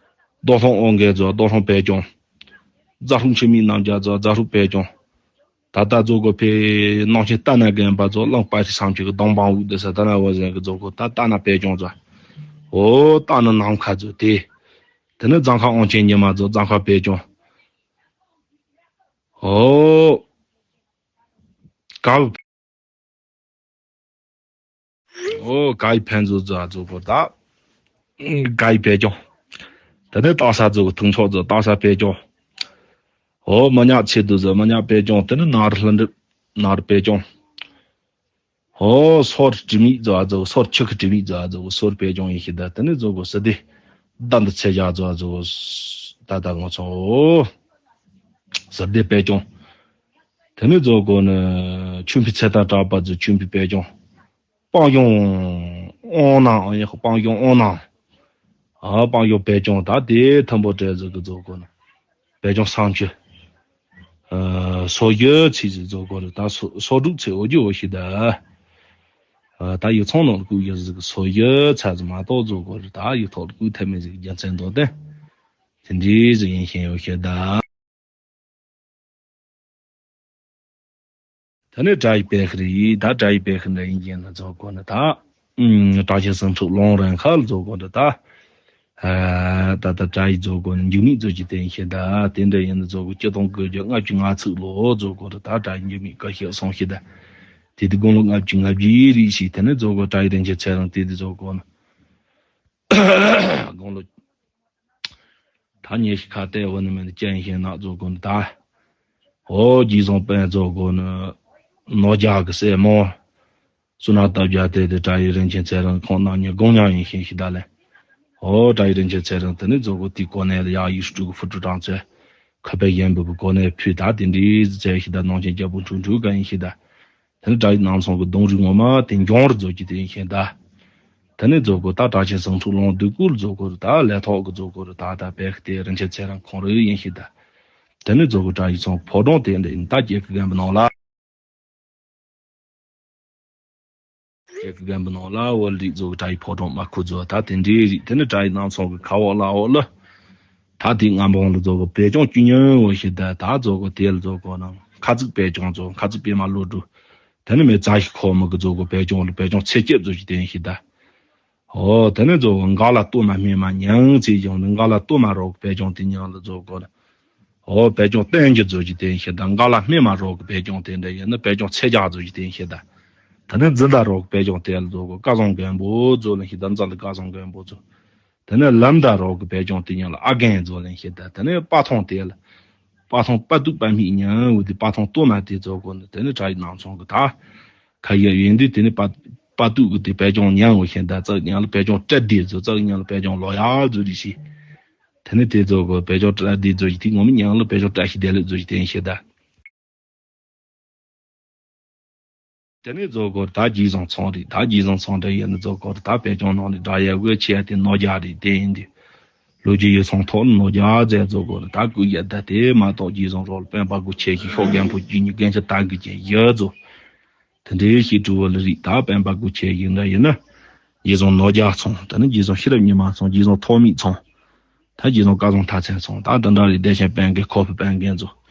རྡོ་སློང་དབང་རྒྱལ་མཛོད་རྡོ་སློང་དཔལ་སྐྱོང་། རྫ་ཧྲུག་འཆི་མེད་རྣམ་རྒྱལ་མཛོད་རྫ་ཧྲུག་དཔལ་སྐྱོང་། ད་ལྟ་རྫོགས་སྐུ་ཕེ་ནང་ཆེན་རྟ་ན་རྒན་པ་ཚོ་གླིང་པ་ཏི་སངས་ཆོས་ཀྱི་གདོང་འབངས་འུག་སྡེ་ས་ད་ན་བ་ཟན་གྱི་རྫོགས་སྐུ་ད་རྟ་ན་དཔལ་སྐྱོང་ཚོ། ཨོ་རྟ་ནི་ནམ་མཁའ་ཚོ་དེ། དེ་ནི་རྫ་མཁར་དབང་ཆེན་ཉི་མ་ཚོ་རྫ་མཁར་དཔལ་སྐྱོང་། ཨོ། ག་བུ། ཨོ་ག་ཡི་ཕན་ཚོ་ཚོ་ཚོ་གོ་ད། ག་ཡི་དཔལ་སྐྱོང་། དེ་ནི་སྟག་ས་ཚོ་གི་ཐུག་མཆོག་ཚོ་སྟག་ས་དཔལ་སྐྱོང་། ཨོ་མི་ཉག་ཆེ་དུ་ཟེར་མི་ཉག་དཔལ་སྐྱོང་དེ་ནི་ནག་རི་ལྷུན་གྲུབ་ནག་རི་དཔལ་སྐྱོང་། ཨོ་སོར་དྲི་མེད་ཛ་ཛོ་སོར་ཆུ་ཁི་དྲི་མེད་ཛ་ཛོ་སོར་དཔལ་སྐྱོང་ཡིན་ཤི་ད་དེ་ནི་ཛོ་གོ་སི་དེ་ད་འདི་ཚེ་ཞག་ཛ་ཛོ་ད་ད་ང་ཚོ་ཨོ་སི་དེ་དཔལ་སྐྱོང་། དེ་ནི་ཛོ་གོ་ནི་ཆུ་ཕི་ཚེ་ད་གྲགས་པ་ཛོ་ཆུ་ཕི་དཔལ་སྐྱོང་། སྤང་གཞུང་དབང་ནང་ཡང་སྤང་གཞུང་དབང་ནང་། ཨ་སྤང་གཞུང་དཔལ་སྐྱོང་ད་དེ་ཐུན་པོ་བྲལ་ཟིག་གི་རྫོགས་སྐོར་ནི། དཔལ་སྐྱོང་བསམ་བྱེད། ཨ་སོ་བཞི་ཚེས་ཟིག་རྫོགས་སྐོར་ད་སོ་སོ་དྲུག་ཚེས་འོ་བརྒྱུད་འོ་ཤི་ད། ཨ་ད་ཡིག་ཚང་ནང་ལ་བཀོད་ཡོད་ཟིག་གི་སོ་བཞི་ཚེས་ཟིག་མ་གཏོགས་རྫོགས་སྐོར་ད་ཡིག་ཐོག་ལ་བཀོད་ཐབས་མེད་ཟིག་རྒྱུ་མཚན་མདོ་དེ། དེ་འདྲའི་ཟིག་ཡིན་ཤེས་འོ་ཤི་ད། ད་ནི་དགྲ་ཡི་དཔེ་ཁི་རེད་ད་དགྲ་ཡི་དཔེ་ཁི་འདྲ་ཡིན་གྱི་ན་རྫོགས་སྐོར་ནི་ད། ཨུམ། དྲག་ཆེན་སུམ་ཚོགས་ལོང་རན་ཁ་ལ་རྫོགས་སྐོར་འདི་ད། ཨ་ད་ད་དགྲ་ཡི་རྫོགས་སྐོར་ནི་འཇིགས་མེད་རྫོགས་ཀྱི་དེ་ཡིན་ཤེས་ད་དེ་འདྲ་ཡིན་ན་རྫོགས་སྐོར་སྤྱི་སྟོང་དགུ་བརྒྱ་ལྔ་བཅུ་ང་གཅིག་ལོ་རྫོགས་སྐོར་འདི་ད་དགྲ་ཡི་འཇིགས་མེད་བཀའ་ཤག་སོང་ཤེས་ད། དེ་དུས་དགུང་ལོ་ལྔ་བཅུ་ང་བརྒྱད་རེད་ཤེས་དེ་ནི་རྫོགས་སྐོར་དགྲ་ཡི་རིན་ཆེན་ཚེ་རིང་དེ་དུས་རྫོགས་སྐོར་ནི། དགུང་ལོ། ད་ཉེ་ཤི་ཁ་གཏད་འོ་ནི་མེད་ནི་སྐྱེ་ཡིན་ཤེས་ན་རྫོགས་སྐོར་ནི་ད། ཨོ་རྗེས་བཟུང་དཔལ་རྫོགས་སྐོར་ནི། ནོར་རྒྱལ་གི་སྲས་མོ། བསོད་ནམས་སྟོབས་རྒྱས་དེ་དེ་དགྲ་ཡི་རིན་ཆེན་ཚེ་རིང་ཁོང་རྣམ་གཉིས་དགོངས་མྱངས་ཡིན་ཤེས་ཤི་ད་ལེ། ཨོ་དགྲ་ཡི་རིན་ཆེན་ཚེ་རིང་དེ་ནི་རྫོགས་སྐོར་དེའི་གོ་གནས་ལ་ཡག་ཡུལ་སྤྲུལ་གི་ཕུ་ཀྲུ་གྲངས་ཚེ། ཁ་པའི་གཞན་པའི་གོ་གནས་ཕུལ་ད་དེ་འདྲའི་ཚེ་ཤི་ད་ནང་ཆེན་རྒྱལ་པོ་འཁྲུག་འཁྲུག་ག་ཡིན་ཤི་ད། དེ་ནི་དགྲ་ཡི་རྣམ་སྲུང་གི་གདུང་རིགས་ངོ་མ་དེ་འབྱུང་བར་མཛོད་ཀྱི་དེ་ཡིན་ཤེས་ད། དེ་ནས་རྫོགས་སྐོར་ད་དྲག་ཆེན་སུམ་ཚོགས་ལོངས་སྡུད་སྐུལ་རྫོགས་སྐོར་ད་ལས་ཐོག་གི་རྫོགས་སྐོར་ད་ད་དཔལ་ཤི་དེ་རིན་ཆེན་ཚེ་རིང་ཁོང་རུ་ཡིན་ཤེས་ད། དེ་ནས་རྫོགས་སྐོར་དྲག་ཡི་ཚོང་ཕོ་བྲང་དེ་འདྲ་ཡིན་ད་སྐྱེ་ཁུ་རྒན་པོ་ནང་ལ། སྐྱེ་ཁུ་རྒན་པོ་ནང་ལ་བོད་རིགས་རྫོགས་སྐོར་དྲག་ཡི་ཕོ་བྲང་མ་ཁུ་རྫོགས་ད་དེ་འདྲའི་རིགས་དེ་ནས་དྲག་ཡི་རྣམ་སྲུང་གི་ཁ་འོག་ལ་འོག་ལ། ད་དེ་ང་འབངས་ལ་རྫོགས་སྐོར་བེ་ཅོང་བཅུ་གཉིས་འོ་ཤེས་ད་ད་རྫོགས་སྐོར་དེ་ལ་རྫོགས་སྐོར་ནང་ཁ་ཚིག་བེ་ཅོང་རྫོགས་ཁ་ཚིག་པད་མ་བློ་གྲོས། དེ་ནས་མེ་བཙའ་ཤི་ཁོ་མི་གི་རྫོགས་སྐོར་བེ་ཅོང་ལ་བེ་ཅོང་ཚེ་སྐྱིད་རྫོགས་ཀྱི་དེ་ཡིན་ཤེས་ད། ཨོ། དེ་ནས་རྫོགས་སྐོར་མགར་ལ་གཏོར་མ་སྨིན་མ་མྱང་ཚེ་ཡོང་ནས་མགར་ལ་གཏོར་མ་རོག་གི་བེ་ཅོང་དེ་མྱང་ལ་རྫོགས་སྐོར། ཨོ། བེ་ཅོང་བསྟན་གྱི་རྫོགས་ཀྱི་དེ་ཡིན་ཤེས་ད་མགར་ལ་སྨིན་མ་རོག་གི་བེ་ཅོང་དེ་འདྲ་ཡིན་ན་བེ་ཅོང་ཚེ་རྒྱ་རྫོགས་ཀྱི་དེ་ཡིན་ཤེས་ད། དེ་ནས་འཛིན་ད་རོག་གི་བེ་ཅོང་དེ་ལ་རྫོགས་སྐོར་བཀའ་བཟང་མགོན་པོ་རྫོགས་ལ་ཤེས་ད་འཛིན་ད་བཀའ་བཟང་མགོན་པོ་རྫོགས། དེ་ནས་ལམ་ད་རོག་གི་བེ་ཅོང་དེ་མྱང་ལ་ཨ་རྒན་རྫོགས་ལ་ཤེས་ད་དེ་ནས་དཔའ་ཐང་དེ་ལ། དཔའ་ཐང་དཔའ་ཐུག་དཔའ་མིག་མྱང་འོ་དེ་དཔའ་ཐང་གཏོར་མ་དེ་རྫོགས་སྐོར་ནི་དེ་ནས་དྲག་ཡི་རྣམ་སྲུང་གི་ད། ཁ་ཡ་ཡོན་དུས་དེ་ནི་པ་པ་ཏུ་གི་དེ་བེ་ཅོང་མྱང་འོ་ཤེས་ད་ཙག་མྱང་ལ་བེ་ཅོང་བཀྲ་དེ་ཚོ་ཙག་མྱང་ལ་བེ་ཅོང་ལོ་ཡ་ཛུ་རི་ཤི། དེ་ནི་དེ་ཚོ་གི་བེ་ཅོང་བཀྲ་དེ་ཚོ་ཡི་དེ་ངོ་མི་མྱང་ལ་བེ་ཅོང་བཀྲ་ཤི་དེ་ལེ་ཚོ་ཡི་དེ་ཡིན་ཤེས་ད། དེ་ནས་རྫོགས་སྐོར་ད་རྗེས་བཟུང་ཚོང་རེད། ད་རྗེས་བཟུང་ཚོང་འདྲ་ཡིན་ན་རྫོགས་སྐོར་ད་དཔེ་ཆུང་ནང་ནས་སྒྲ་ཡལ་བའི་ཆེ་ཡ་དེ་ནོར་རྒྱག་རེད། དེ་ཡིན་དུས་ལོ་རྒྱུས་ཡོད་ཚང་ཐོག་ནས་ནོར་རྒྱག་ཟེར་རྫོགས་སྐོར་ད་སྐུ་ཡ་ད་དེ་མ་གཏོགས་རྗེས་བཟུང་རོལ་དཔོན་པ་སྒོ་ཆེ་ཞིག་ཤོག་རྒན་པོ་རྒྱུ་གཉིས་རྒན་ཆ་ད་གི་ཅན་ཡོད་རྫོགས། དེ་འདྲའི་ཞིག་གྲུ་བོ་ལ་རིགས་ད་དཔོན་པ་སྒོ་ཆེ་ཞིག་འདྲ་ཡིན་ན་རྗེས་བཟུང་ནོར་རྒྱག་ཚོང་། དེ་ནི་རྗེས་བཟུང་ཤེས་རབ་ཉི་མ་ཚོང་། རྗེས་བཟུང་ཐོགས་མེད་ཚོང་། ད་རྗེས་བཟུང་སྐལ་བཟང་མཐའ་ཚན་ཚོང་། ད་དེ་འདྲ་རེད། བདེ་ཆེན་དཔལ་མགོན་ཁོ་བོ་དཔལ་མགོན་ཚོ།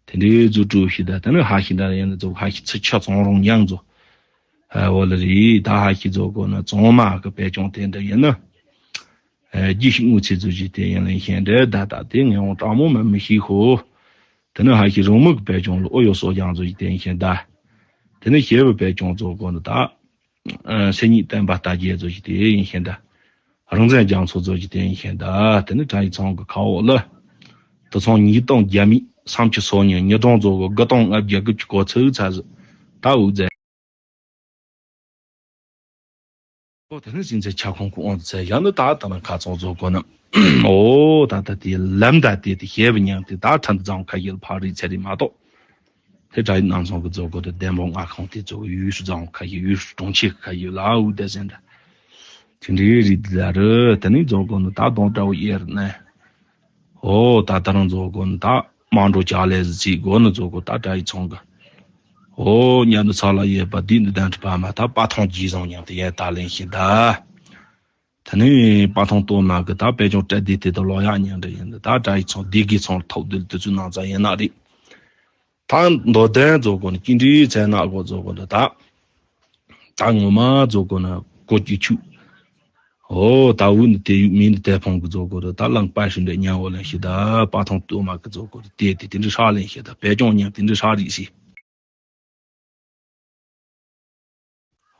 དེ་འདྲའི་རྫུ་འཕྲུལ་ཞིག་ད་དེ་ནི་ཧ་ཤི་འདྲ་ཡིན་ན་ཚོ་ཧ་ཤི་ཚུ་ཆ་ཚང་རུང་ཡང་ཚོ། ཨ་འོ་ལ་རེད། ད་ཧ་ཤི་ཚོ་གོ་ན་ཚང་མ་གི་དཔེ་ཆུང་དེ་འདྲ་ཡིན་ན། ཨ་རྒྱུ་ཞིག་དངུལ་ཚེ་ཚོ་ཞིག་དེ་ཡིན་ལ་ཤེས་འདྲ་ད་ད་དེ་ངས་འོང་དྲང་མོ་མ་མི་ཤེས་ཧོ། དེ་ནི་ཧ་ཤི་རང་མི་གི་དཔེ་ཆུང་ལ་ཨོ་ཡོ་སོ་རྒྱང་ཚོ་ཞིག་དེ་ཡིན་ཤེས་ད། དེ་ནི་ཞེ་བའི་དཔེ་ཆུང་ཚོ་གོ་ན་ད། སེ་ཉིད་བསྟན་པ་ལྟ་རྒྱལ་ཚོ་ཞིག་དེ་ཡིན་ཤེས་ད། རང་བཙན་རྒྱང་ཚོ་ཚོ་ཞིག་དེ་ཡིན་ཤེས་ད། དེ་ནི་གྲྭ་ཡི་ཚང་གི་ཁ་འོག་ལ། དུ་ཚང་ཉིས་སྟོང་བརྒྱ་མེད་སུམ་ཅུ་སོ་གཉིས་ཉིས་སྟོང་ཚོ་གི་དགུ་སྟོང་ལྔ་བརྒྱ་དགུ་བཅུ་གོ་ཚིགས་ཚ་ཟི་ད་འུ་ཚེ། ཨོ་དེ་ནི་ཟིན་ཚེ་ཆ་ཁོང་ཁོ་ཨོང་ཚེ་ཡང་ནི་ད་ད་ན་ཁ་ཚང་ཚོ་གོ་ན། ཨོ་ད་ད་དེ་ལམ་ད་དེ་དེ་ཞེ་བའི་མྱང་དེ་ད་ཁྲ་འཛང་ཁ་ཡིལ་ཕ་རི་ཚེ་རི་མ་གཏོགས། དེ་གྲྭ་ཡི་ནང་ཚང་གི་རྫོགས་སྐོར་དུ་བདེན་པོ་ལྔ་ཁང་དེ་ཚོ་ཡུལ་སུ་རྫོང་ཁ་ཡི་ཡུལ་སུ་གྲོང་ཁྱེར་ཁ་ཡི་ལ་འུ་དེ་ཟེར་འདྲ། དེ་འདྲའི་རིགས་ལ་རུ་དེ་ནི་རྫོགས་སྐོར་ནི་ད་གདོང་འདྲ་བོ་ཡེར་ནས། ཨོ་ད་ད་རང་རྫོགས་སྐོར་ནི་ད་དམངས་འགྲོ་ཇག་ལས་ཟི་ཚིག་སྒོ་ནི་རྫོགས་སྐོར་ད་གྲྭ་ཡི་ཚང་གི། ཨོ་ཉ་ནི་ཚ་ལ་ཡེ་པ་འདི་འདི་དན་དྲི་བ་མ་ད་པ་ཐང་རྗེས་བཟང་ཉང་དེ་ཡེ་ད་ལེན་ཤི་ད། དེ་ནས་པ་ཐང་སྟོད་མ་གི་ད་དཔལ་ལྗོངས་བཀྲ་བདེ་དེ་དང་ལོ་ཡག་ཉིན་རེ་ཡིན་ད་གྲྭ་ཡི་ཚང་སྡེ་དགེ་ཚང་ཐོག་བདེ་དུ་ཚུ་ནང་ཚ་ཡིན་ན་རེད། ད་མདོ་དོན་རྫོགས་སྐོར་ནི་ཅི་འདྲའི་ཚན་ནག་གོ་རྫོགས་སྐོར་ནི་ད། ད་ངོ་མ་རྫོགས་སྐོར་ནི་གོ་གྱི་ཆུ། ཨོ་ད་འུ་ནི་དེ་ཡུག་མིན་ནི་དེ་ཕང་གི་རྫོགས་སྐོར་ད་གླང་པ་ཧྲི་འདྲ་ཉ་འོ་ལེན་ཤི་ད་པ་ཐང་སྟོད་མ་གི་རྫོགས་སྐོར་དེ་དེ་དེ་འདྲའི་ཧྲག་ལེན་ཤི་ད་དཔལ་ལྗོངས་ཉམས་དེ་འདྲའི་ཧྲག་རིག་ཤི།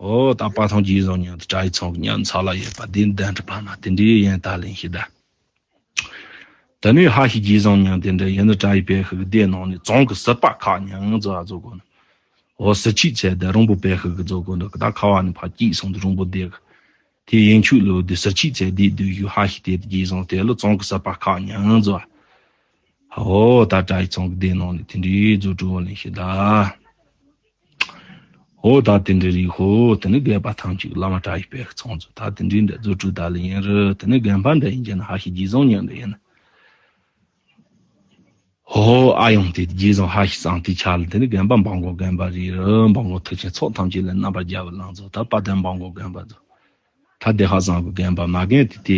ཨོ་ད་པ་ཐང་རྗེས་བཟང་ཉང་དུ་གྲྭ་ཡི་ཚང་གི་ཉང་ཚ་ལ་ཡོད་པ་དེ་འདན་དྲི་བ་མ་དེ་འདྲའི་ཡན་ད་ལེན་ཤི་ད། ད་ནི་ཧ་ཤི་རྗེས་བཟང་ཉང་དེ་འདྲ་ཡིན་ན་གྲྭ་ཡི་པའི་ཤི་གི་སྡེ་ནང་ནས་རྫོང་གི་ཟུར་པ་ཁག་ཉང་ཛོ་ཨ་ཛོ་གོ་ན། ཨོ་ཟུར་ཆིག་ཚད་དེ་རོང་པོ་པའི་ཤི་གི་ཛོ་གོ་ན་གི་ད་ཁ་བ་ནི་ཕ་སྐྱིད་སོང་དུ་རོང་པོ་སྡེ་གི། དེ་ཡན་ཆུ་ལོ་དེ་ཟུར་ཆིག་ཚད་དེ་དུས་ཡུ་ཧ་ཤི་དེ་རྗེས་བཟང་དེ་ལ་རྫོང་གི་ཟུར་པ་ཁག་ཉང་ཛོ་ཨ། ཨོ་ད་གྲྭ་ཡི་ཚང་གི་སྡེ་ནང་ནས་དེ་འདྲའི་རྫུ་འཕྲུལ་བ་ལེན་ཤི་ད། ཧོ་ད་དེ་འདྲ་རིགས་ཧོ་དེ་ནི་རྒན་པ་ཐམས་ཅད་བླ་མ་གྲྭ་ཡི་པའི་ཚོང་ཚོ་ད་དེ་འདྲའི་འདྲ་རྫུ་འཕྲུལ་ད་ལ་ཡིན་རུ་དེ་ནི་རྒན་པ་འདྲ་ཡིན་གྱི་ན་ཧ་ཤི་རྗེས་བཟང་ཉང་འདྲ་ཡིན། ཧོ་ཨ་ཡོང་དེ་རྗེས་བཟང་ཧ་ཤི་གཙང་དེ་ཆ་ལ་དེ་ནི་རྒན་པ་འབངས་གོ་རྒན་པ་རིགས་རུ་འབངས་གོ་ཐུག་ཆེན་ཚོགས་ཐམས་ཅད་ལ་རྣམ་པར་རྒྱལ་བ་ལང་ཚོ་ད་དཔལ་ལྡན་འབངས་གོ་རྒན་པ་ཚོ་ད་དེ་ཧ་བཟང་གོ་རྒན་པ་མ་རྒན་དེ་དེ་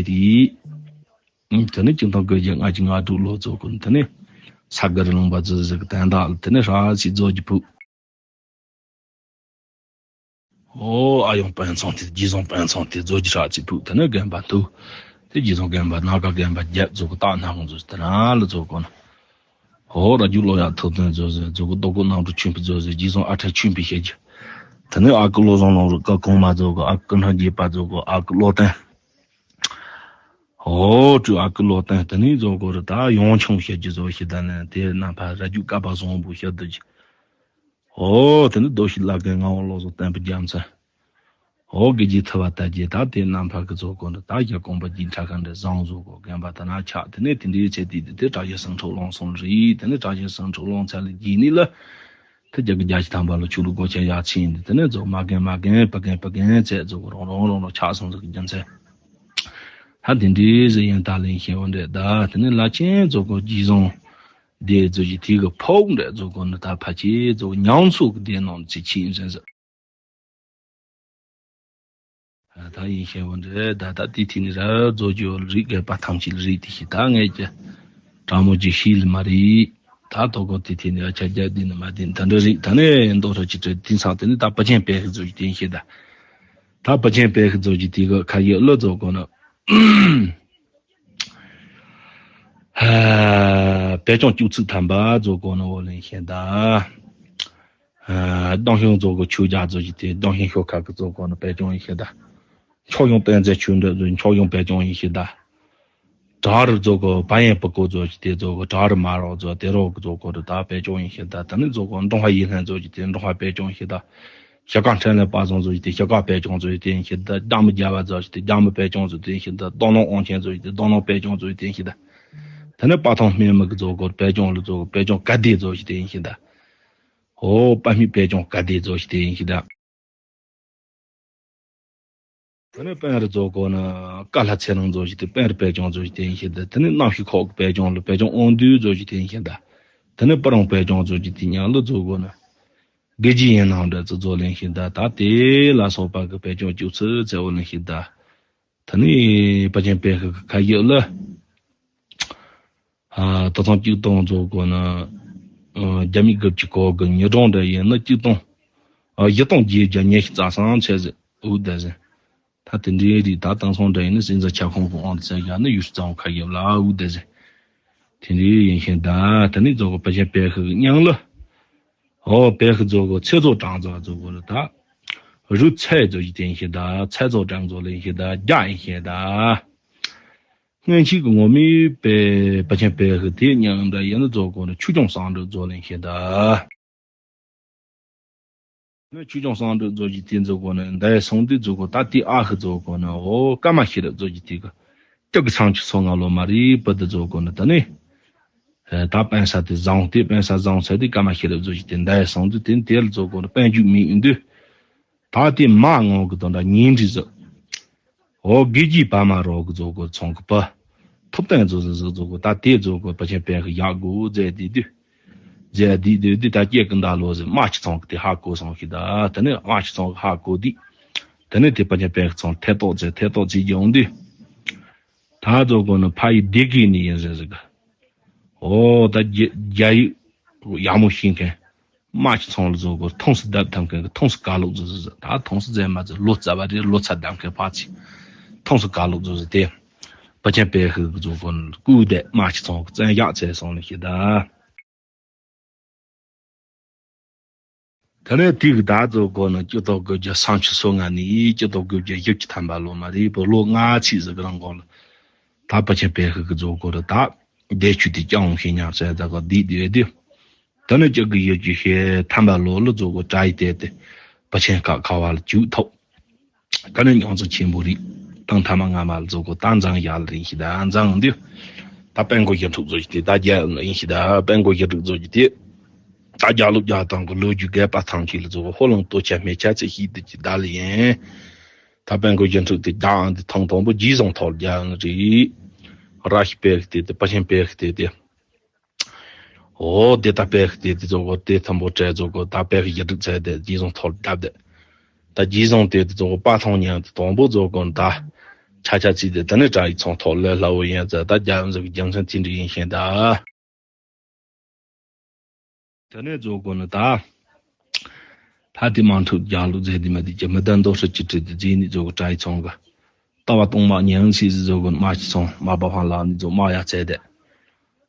རིགས། དེ་ནི་ཅི་དང་དགོས་རྒྱུ་ལྔ་གཅིག་ལྔ་དྲུག་ལོ་ཚོ་ཀུན་དེ་ནི་ས་གར་ལུང་པ་ཛི་ཟི་གི་དན་དག་ལ་དེ་ནི་ཧྲ་སི་རྫོ་གི་ཕུག་ཨོ་ཨ་ཡོང་དཔོན་ཚང་དེ་རྗེས་བཟང་དཔོན་ཚང་དེ་རྫོ་གི་ཧྲ་སི་ཕུག་དེ་ནི་རྒན་པ་འདུག་དེ་རྗེས་བཟང་རྒན་པ་ནག་ག་རྒན་པ་རྒྱབ་ཚོ་གི་སྟག་ནག་ཁོང་ཚོ་དེ་ན་ལ་ཚོ་ཀུན། ཨོ་ར་རྒྱུ་ལོ་ཡག་ཐུབ་བསྟན་རྫོ་ཟི་རྫོ་གི་རྡོ་གི་ནང་དུ་ཆུན་པི་རྫོ་ཟི་རྗེས་བཟང་ཨ་ཁྲ་ཆུན་པི་ཤེས་རྒྱུ། དེ་ནི་ཨ་ཀི་བློ་བཟང་ལོང་རུ་ཀ་གོང་མ་རྫོ་གི་ཨ་ཀི་ནག་རྒྱས་པ་རྫོ་གི་ཨ་ཀི་བློ་བསྟན། ཨོ་ཀྲུ་ཨ་ཀི་ལོ་ཏན་དེ་ནི་རྫོ་གོ་རུ་ད་ཡོང་ཆུང་བཤད་རྒྱུ་བཟོ་ཞིག་ད་ནི་དེ་རྣམ་པ་ར་རྒྱུ་ཀ་པ་བཟང་པོ་བཤད་དུ་ཅི། ཨོ་དེ་ནི་རྡོ་ཞིག་ལ་རྒན་ངའོ་ལོ་བཟོ་བསྟན་པ་རྒྱ་མཚན། ཨོ་དགེ་རྒྱུ་ཐུ་བ་ད་རྒྱུ་ད་དེ་རྣམ་པ་གི་རྫོ་གོ་རུ་ད་རྒྱ་གོང་པ་རྒྱུ་ཁྲ་ག་འདྲ་བཟང་བཟོ་གོ་རྒན་པ་ད་ན་ཆག་དེ་ནི་དེ་འདྲའི་ཚེ་དུས་དེ་དེ་དྲ་རྒྱ་སང་འཕྲོ་ལོང་སོང་རེད། དེ་ནི་དྲ་རྒྱ་སང་འཕྲོ་ལོང་ཚ་ལ་རྒྱུ་ནི་ལ། དེ་རྒྱ་གི་རྒྱ་ཆེ་དམ་པ་ལ་ཆུ་ལུ་སྒོ་ཆེན་ཡ་ཆེན་འདི་དེ་ནས་རྫོགས་མ་རྒན་མ་རྒན་པ་རྒན་པ་རྒན་ཚད་རྫོགས་རོང་རོང་རོང་རོང་ཆགས་སོང་ཟིག་རྒྱུ་མཚན། ད་དེ་འདྲའི་ཟེར་ཡན་ད་ལན་ཤེས་བ་འདྲེ་ད་དེ་ནས་ལ་ཆེན་རྫོགས་གོ་རྗེས་བཟང་དེ་རྫོགས་ཀྱི་དེ་གི་ཕོག་འདྲེ་རྫོགས་གོ་ནི་ད་ཕ་ཆེ་རྫོགས་ཉང་ཚུགས་ཀྱི་དེ་ནང་ཚེ་ཆེན་ཟེར་ཟེར། ད་ཡིན་ཤེས་བ་འདྲེ་ད་ད་དེ་དེ་ནས་ར་རྫོགས་ཀྱི་རིགས་རྒད་པ་ཐམས་ཅད་རིགས་དེ་ཤི་ད་ངས་ཀྱི་དྲང་མོ་ཅིག་ཤེས་ལ་མ་རེད། ད་དོ་གོ་དེ་དེ་ནས་ཆ་རྒྱ་དེ་ནི་མ་དེ་ད་འདྲ་རིགས་ད་ནས་མདོ་ཧྲ་ཅི་ཏྲ་དེ་ཚང་དེ་ནི་ད་པ་ཆེན་པའི་ཤི་རྫོགས་ཀྱི་དེ་ཤི་ད། ད་པ་ཆེན་པའི་ཤི་རྫོགས་ཀྱི་དེ་གི་ཁ་ཡི་བློ་རྫོགས་གོ་ན། དཔལ་སྐྱོང་སྐྱུག་ཚིག་ཐམ་པ་རྫོགས་གོ་ན་འོ་ལེན་ཤེས་ད། སྟོང་ཤིང་རྫོགས་གོ་ཆོས་རྒྱ་རྫོགས་ཀྱི་དེ་སྟོང་ཤིང་ཤོ་ཁ་གི་རྫོགས་གོ་ན་དཔལ་སྐྱོང་ཡིན་ཤེས་ད། མཆོག་གཞུང་དཔལ་མཛད་ཆོས་འདོད་རྫོགས་མཆོག་གཞུང་དཔལ་སྐྱོང་ཡིན་ཤེས་ད། བྲག་རི་རྫོགས་གོ་བ་ཡན་པ་ཀོ་རྫོགས་ཀྱི་དེ་རྫོགས་གོ་བྲག་རི་མ་རོག་རྫོགས་དེ་རོག་གི་རྫོགས་གོ་རི་ད་དཔལ་སྐྱོང་ཡིན་ཤེས་ད། ད་ནི་རྫོགས་གོ་འབྲོང་ཧ་ཡིན་ལྷན་རྫོགས་ཀྱི་དེ་འབྲོང་ཧ་དཔལ་སྐྱོང་ཡིན་ཤེས་ད། ཞྭ་ཀ་འཕྲིན་ལས་པ་བཟང་རྫོགས་ཀྱི་དེ་ཞྭ་ཀ་དཔལ་སྐྱོང་རྫོགས་ཀྱི་དེ་ཡིན་ཤེས་ད། རྒྱ་མི་རྒྱལ་བ་རྫོགས་ཀྱི་དེ་རྒྱ་མི་དཔལ་སྐྱོང་རྫོགས་དེ་ཡིན་ཤེས་ད། སྟོང་ལོང་དབང་ཆེན་རྫོགས་ཀྱི་དེ་སྟོང་ལོང་དཔལ་སྐྱོང་རྫོགས་ཀྱི་དེ་ཡིན་ཤེས་ད། ད་ནི་དཔའ་ཐང་སྨན་མི་གི་རྫོགས་གོ་དཔལ་སྐྱོང་ལ་རྫོགས་གོ་དཔལ་སྐྱོང་ག་དེ་རྫོགས་ཀྱི་དེ་ཡིན་ཤེས་ད། ཨོ་དཔའ་མི་དཔལ་སྐྱོང་ག་དེ་རྫོགས་ཀྱི་དེ་ཡིན་ཤེས་ད། དེ་ནས་དཔོན་རི་རྫོགས་གོ་ནི་ཀ་ལྷ་ཚེ་རིང་རྫོགས་ཀྱི་དེ་དཔོན་རི་དཔལ་སྐྱོང་རྫོགས་ཀྱི་དེ་ཡིན་ཤེས་ད། དེ་ནས་རྣམ་ཤེས་ཁོག་གི་དཔལ་སྐྱོང་ལ་དཔལ་སྐྱོང་དབང་འདུས་རྫོགས་ཀྱི་དེ་ཡིན་ཤེས་ད། དེ་ནས་སྤུ་རང་དཔལ་སྐྱོང་རྫོགས་ཀྱི་དེ་ཉག་ལ་རྫོགས་གོ་ནི། དགེ་བརྒྱའི་ཡན་ལག་འདྲ་ཚོ་རྫོགས་ལེན་ཤེས་ད། ད་དེ་ལ་སོགས་པ་གི་དཔལ་སྐྱོང་བཅུ་གསུམ་ཚེ་འོ་ལེན་ཤེས་ད། ད་ནི་དཔལ་ཆེན་དཔལ་ཤུགས་ཀྱི་ཁ་ཡོད་ལ། ཨ་ད་ཐེངས་གཅིག་སྟོང་རྫོགས་གོ་ནི། ཨ་རྒྱ་མི་དགུ་བཅུ་གོ་གི་ཉིས་སྟོང་འདྲ་ཡིན་ན་གཅིག་སྟོང་། ཨ་བཞི་སྟོང་བརྒྱད་བརྒྱ་ཉི་ཤུ་རྩ་གསུམ་ཚེ་ཟེར་འུ་བསྡད་ཟེར། ད་དེ་འདྲའི་རིགས་ད་དེང་སང་འདྲ་ཡིན་ན་སྲིད་འཛིན་ཁྱབ་ཁོངས་ཀྱི་དབང་དུ་བྱས་བཞག་ན་ཡུལ་གཙང་བོ་ཁ་ཡོད་ལ་འུ་བསྡད་ཟེར། དེ་འདྲའི་ཡིན་ཤེས་ད། ད་ནི་རྫོགས་གོ་དཔལ་ཆེན་དཔལ་ཤུགས་ཀྱི་མྱིང་ལ། ཨོ་དཔལ་ཤུགས་རྫོགས་གོ་ཚེ་རྫོགས་གྲངས་རྫོགས་རྫོགས་གོ་ལ་ད། རུ་ཚེ་རྫོགས་ཀྱི་དེ་ཡིན་ཤེས་ད། ཚེ་རྫོགས་གྲངས་རྫོགས་ལ་ཡིན་ཤེས་ད། བརྒྱ་ཡིན་ཤེས་ད། སྔོན་ཆད་ཀྱི་ངོ་མའི་དཔེ་དཔལ་ཆེན་དཔལ་ཤུགས་དེ་མྱིང་འདྲ་ཡིན་ན་རྫོགས་གོ་ནི་ཆོས་སྐྱོང་གསང་སྒྲུབ་རྫོགས་ལེན་ཤེས་ད། ནི་ཆོས་སྐྱོང་གསང་སྒྲུབ་རྫོགས་ཀྱི་དེ་རྫོགས་གོ་ནི་འདའི་སོང་དུས་རྫོགས་གོ་ད་དེ་ཨ་ཤི་རྫོགས་གོ་ནི་འོ་ཀ་མ་ཤི་རབ་རྫོགས་ཀྱི་དེ་གི་སྐྱབས་ཀྱི་ཚང་ཆུ་སོ་ང་ལོ་མ་རི་པི་དུ་རྫོགས་གོ་ནི་ད་ནི། ད་དཔོན་ས་དེ་བཟང་སྟེ་དཔོན་ས་བཟང་ཚད་དེ་ཀ་མ་ཤི་རབ་རྫོགས་ཀྱི་དེ་འདའི་སོང་དུས་དེ་ནི་དེ་ལ་རྫོགས་གོ་ནི་དཔོན་རྒྱུད་མི་ཡིན་དུས། ད་དེ་མ་ངོ་གི་དོན་དག་ཉིན་རེ་ཟིག་འོ་དགེ་རྒྱས་བ་མ་རོ་གི་རྫོགས་གོ་ཚོང་གི་པ། ཐུབ་བསྟན་རྫོགས་ཟིག་ཟིག་རྫོགས་གོ་ད་དེ་རྫོགས་གོ་དཔལ་ཆེན་དཔལ་ཤུགས་ཡག་གོ་མཛད་དེ་དུས། མཛད་དེ་དུས་དུས་ད་སྐྱེ་གི་འདའ་ལོ་ཟིག་རྨ་ཆུ་ཚང་གི་དེ་ཧ་གོ་སོང་ཤི་ད། དེ་ནས་རྨ་ཆུ་ཚང་གི་ཧ་གོ་དུས། དེ་ནས་དེ་དཔལ་ཆེན་དཔལ་ཤུགས་ཚང་ཐེ་གཏོགས་ཚེ་ཐེ་གཏོགས་ཚེ་རྒྱུ་འོང་དུས། ད་རྫོགས་གོ་ནི་ཕ་ཡི་སྡེ་དགེ་ནི་ཡིན་ཟིག་ཟིག་འོ་ད་རྒྱ་རྒྱ་ཡིག་ཡག་མོ་ཤེས་མཁན། རྨ་ཆུ་ཚང་ལ་རྫོགས་གོ་ཐོངས་སུ་བརྡབ་ཐམ་མཁན་གི་ཐོངས་སུ་ག་ལོག་རྫོགས་ཟིག་ད་ཐོངས་སུ་རྫས་མ་རྫོགས་ལོ་ཙཱ་བ་རེད། ལོ་ཙཱ་བརྡབ་མཁན་ཕ་ཚི། ཐོངས་སུ་ག་ལོག་རྫོགས་ཟིག་དེ། དཔལ་ཆེན་དཔལ་ཤུགས་ཀྱི་རྫོགས་གོ་ནི་སྐུ་དེ་རྨ་ཆུ་ཚང་གི་བཙན་བཞག་ཚེ་སོང་ལ་ཤི་ད། དེ་ནས་དེ་གི་ད་རྫོགས་གོ་ནི་སྤྱི་ལོ་དགུ་བརྒྱ་སུམ་ཅུ་སོ་ལྔ་ནས་སྤྱི་ལོ་དགུ་བརྒྱ་བཞི་བཅུ་ཐམ་པ་ལོ་མ་རེད་པ་ལོ་ལྔ་ཚིག་ཟིག་གི་རིང་གོ་ལ། ད་དཔལ་ཆེན་དཔལ་ཤུགས་ཀྱི་རྫོགས་གོ་རུ་ད། བདེ་ཆུ་དེ་སྐྱོང་ཤེས་ཉག་ཟེར་ད་ག་བསྡད་དེ་དེ། དེ་ནས་སྤྱི་ལོ་དགུ་བརྒྱ་བཞི་བཅུ་ཐམ་པ་ལོ་ལ་རྫོགས་གོ་གྲྭ་ཡི་དེ་དེ། དཔལ་ཆེན་ཁ་ཁ་བ་ལ་བཅུག་ཐོབ། ད་ནི་མྱོང་ཚོར་ཆེན་པོ་རེད། དང་ཐ་མ་སྔ་མ་ལ་རྫོགས་གོ་ད་འཛང་ཡག་ལ་རིང་ཤི་ད་འཛང་འདི། ད་དཔལ་མགོན་རྒྱན་འཕྲུག་རྫོགས་ཀྱི་དེ་ད་རྒྱལ་ཡོན་ལ་རིང་ཤི་ད་དཔལ་མགོན་རྒྱན་འཕྲུག་རྫོགས་ཀྱི་དེ། ད་རྒྱ་ལོ་རྒྱ་དང་གི་ལོ་རྒྱུས་རྒད་པ་ཐང་ཆེ་ལ་རྫོགས་གོ་ཧོ་ལང་ལྟོ་ཆ་སྨད་ཆ་ཚེ་ཤི་དུ་ཀྱི་ད་ལ་ཡིན། ད་དཔལ་མགོན་རྒྱན་འཕྲུག་དེ་རྒྱ་ཨང་དེ་ཐང་དང་པོ་རྗེ་བཟང་ཐོག་རྒྱལ་ཡོན་ལ་རིང་། ར་ཤི་དཔལ་ཤི་དེ་དེ་དཔལ་ཆེན་དཔལ་ཤི་དེ་དེ། འོ་དེ་ད་དཔལ་ཤི་དེ་དེ་རྫོགས་གོ་དེ་ཐམ་པོ་བྲལ་རྫོགས་གོ་ད་དཔལ་ཤི་རྒྱན་འཕྲུག་ཚེ་དེ་རྗེ་བཟང་ཐོག་བརྡབ་དེ། ད་རྗེ་བཟང་དེ་དེ་རྫོགས་གོ་དཔའ་ཐང་ཉན་དེ་དང་པོ་རྫོགས་གོ་ད། ཆ་ཆ་ཚིག་དེ་ད་ནི་གྲྭ་ཡི་ཚང་ཐོག་ལས་སླ་བོ་ཡན་ཙ་ད་རྒྱལ་ཡོན་ཟིག་གི་རྒྱུ་མཚན་དེ་འདྲ་ཡིན་ཤེས་ད། དེ་ནས་རྫོགས་གོ་ནི་ད། ད་དེ་མ་འཁྲུག་རྒྱག་ལུགས་མཛད་དེ་མ་དེ་ཀྱི་མི་ད་མདོ་སྲིད་ཀྱི་ཁྲིད་དེ་རྗེས་ནི་རྫོགས་གོ་གྲྭ་ཡི་ཚང་གི། ལྟ་བ་གཏོང་མ་ཉན་སྲིད་སི་རྫོགས་གོ་ནི་མ་ཅི་ཚང་མ་པ་ཧང་ལག་ནི་རྫོགས་མ་ཡ་ཚད་དེ།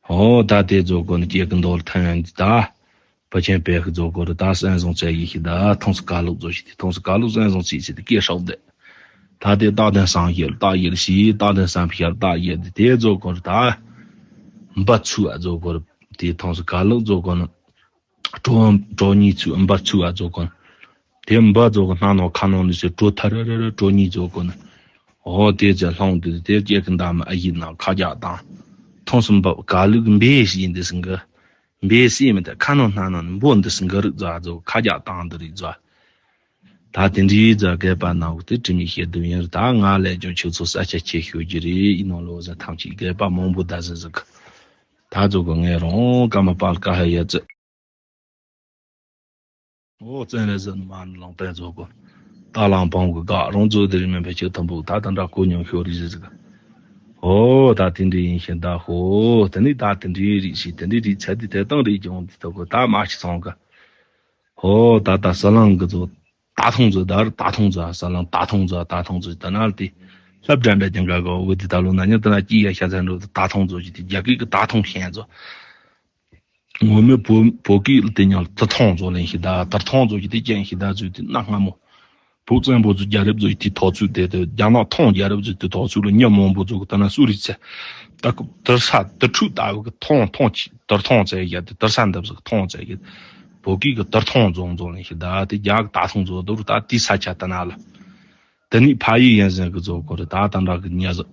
ཨོ་ད་དེ་རྫོགས་གོ་ནི་སྐྱེ་གི་མདོ་ལ་ཐན་ཡང་འདི་ད། བ་ཆེན་པའི་གི་རྫོགས་གོ་རི་ད་སེམས་བཟང་ཚད་ཡི་ཤི་ད་ཐོང་སི་ག་ལུགས་རྫོགས་ཤི་དེ་ཐོང་སི་ག་ལུགས་སེམས་བཟང་ཚིག་ཚིག་དེ་སྐད་ཧྲོག་དེ། ད་དེ་རྟགས་ལྡན་བསམ་ཤེས་རྟགས་ཡེར་ཤེས་རྟགས་ལྡན་བསམ་ཤེས་རྟགས་ཡེར་དེ་དེ་རྫོགས་གོ་རི་ད། འབའ་ཚུ་ཨ་རྫོགས་གོ་རི་དེ་ཐོང་སི་ག་ལུགས་རྫོགས་གོ་ནི། གྲོ་གྲོ་གཉིས་ཚུ་འབའ་ཚུ་ཨ་རྫོགས་གོ་ནི། དེ་འབའ་རྫོགས་གོ་སྣང་ནོ་ཁ་ནོ་ནི་སེ་གྲོ་ཐ་ར་ར་ར་གྲོ་གཉིས་རྫོགས་གོ་ནི། འོ་དེ་ཚེ་ལྷོང་དེ་དེ་སྐྱེ་གི་འདའ་མི་ཨ་ཡིན་ན་ཁ་རྒྱག་དང་། ཐོང་སི་འབའ་ག་ལུགས་འབའ་ཤི་ཡིན་དེ་སི་འགི། འབའ་སི་མི་དེ་ཁ་ནོ་སྣང་ནོ་ནི་འབོ་འདི་སི་འགི་རིགས་རྫོགས་རྫོགས་ཁ་རྒྱག་དང་འདི་རིགས་རྫོགས། ད་དེ་འདྲའི་རྫ་རྒད་པ་ནང་གི་དེ་དྲི་མེད་ཤེས་ལྡན་ཡིན་རེད། ད་ང་ལས་ཀྱང་ཁྱོད་ཚོ་ས་ཆ་ཆེ་ཤོད་ཀྱི་རེད་ཡིན་ནོ་ལོ་ཟེར་ཐམས་ཅད་རྒད་པ་མང་པོ་ད་ཟེར་ཟེར་གི། ད་ཚོ་གི་ངས་རང་ཀ་མ་པར་ཀ་ཧ་ཡ་ཙི། ཨོ་བཙན་རེ་ཟེར་ནི་མ་ནི་ལང་པའི་ཚོ་གི། ད་ལང་བང་གི་ག་རང་ཚོ་དེ་རིང་མིན་པའི་ཁྱོད་ཐམ་པོ་ད་ད་འདྲ་གོ་མྱོང་ཤོད་རེད་ཟེར་ཟེར་གི། ཨོ་ད་དེ་འདྲའི་ཡིན་ཤེས་ད་ཧོ་དེ་ནི་ད་དེ་འདྲའི་རིགས་ཤིག་དེ་འདྲའི་རིགས་ཚད་དེ་དེ་དང་རིགས་ཀྱང་དེ་ཐོག་གི་ད་མ་ཤི་སོང་གི། ཧོ་ད་ད་ཟ་ལང་གི་ཚོ། ད་ཐོང་ཚོ་ད་རུ་ད་ཐོང་ཚོ་ཟ་ལང་ད་ཐོང་ཚོ་ད་ཐོང་ཚོ་ད་ན་དེ། ལྷབ་འདྲ་འདྲ་ཀྱང་ག་གོ་འོ་དེ་ད་ལོ་ན་ཉི་ད་ན་ཅི་ཡ་ཤ་ཚན་འགྲོ་ད་ཐོང་ཚོ་ཅི་དེ་རྒྱ་སྐད་ཀྱི་ད་ཐོང་ཤན་ཚོ། ངོ་མའི་བོད་བོད་སྐད་ལ་དེ་ཉག་ལ་ད་ཐོང་ཚོ་ལེན་ཤི་ད་ད་ཐོང་ཚོ་ཅི་དེ་ཅན་ཤི་ད་ཚོ་དེ་གནའ་སྔ་མོ། བོད་བཙན་པོ་ཚོ་རྒྱལ་རབས་ཚོ་ཡི་དེ་ཐོག་ཚུད་དེ་དེ་རྒྱ་ནག་ཐོང་རྒྱལ་རབས་ཚོ་དེ་ཐོག་ཚུད་ལ་ཉ་མང་པོ་ཚོ་གི་ད་ན་སུ་རི་ཚེ། ད་གི་དར་ས་དར་ཁྲུག་ལྟ་བུ་གི་ཐོང་ཐོང་ཆི་དར་ཐོང་ཚེ་ཡ་དེ་དར་ས་འདབས་ཟིག་ཐོང་ཚེ་ཡ། བོད་སྐད་གི་དར་ཐོང་རྫོང་རྫོང་ལེན་ཤི་ད་དེ་རྒྱ་གི་ད་ཐོང་ཚོ་དུ་རུ་ད་དེ་ས་ཆ་ད་ན་ལ། དེ་ནི་ཕ་ཡི་ཡན་ཟན་གི་ཚོ་གོ་རི་ད་ད་འདྲ་གི་ཉ་ཟིག་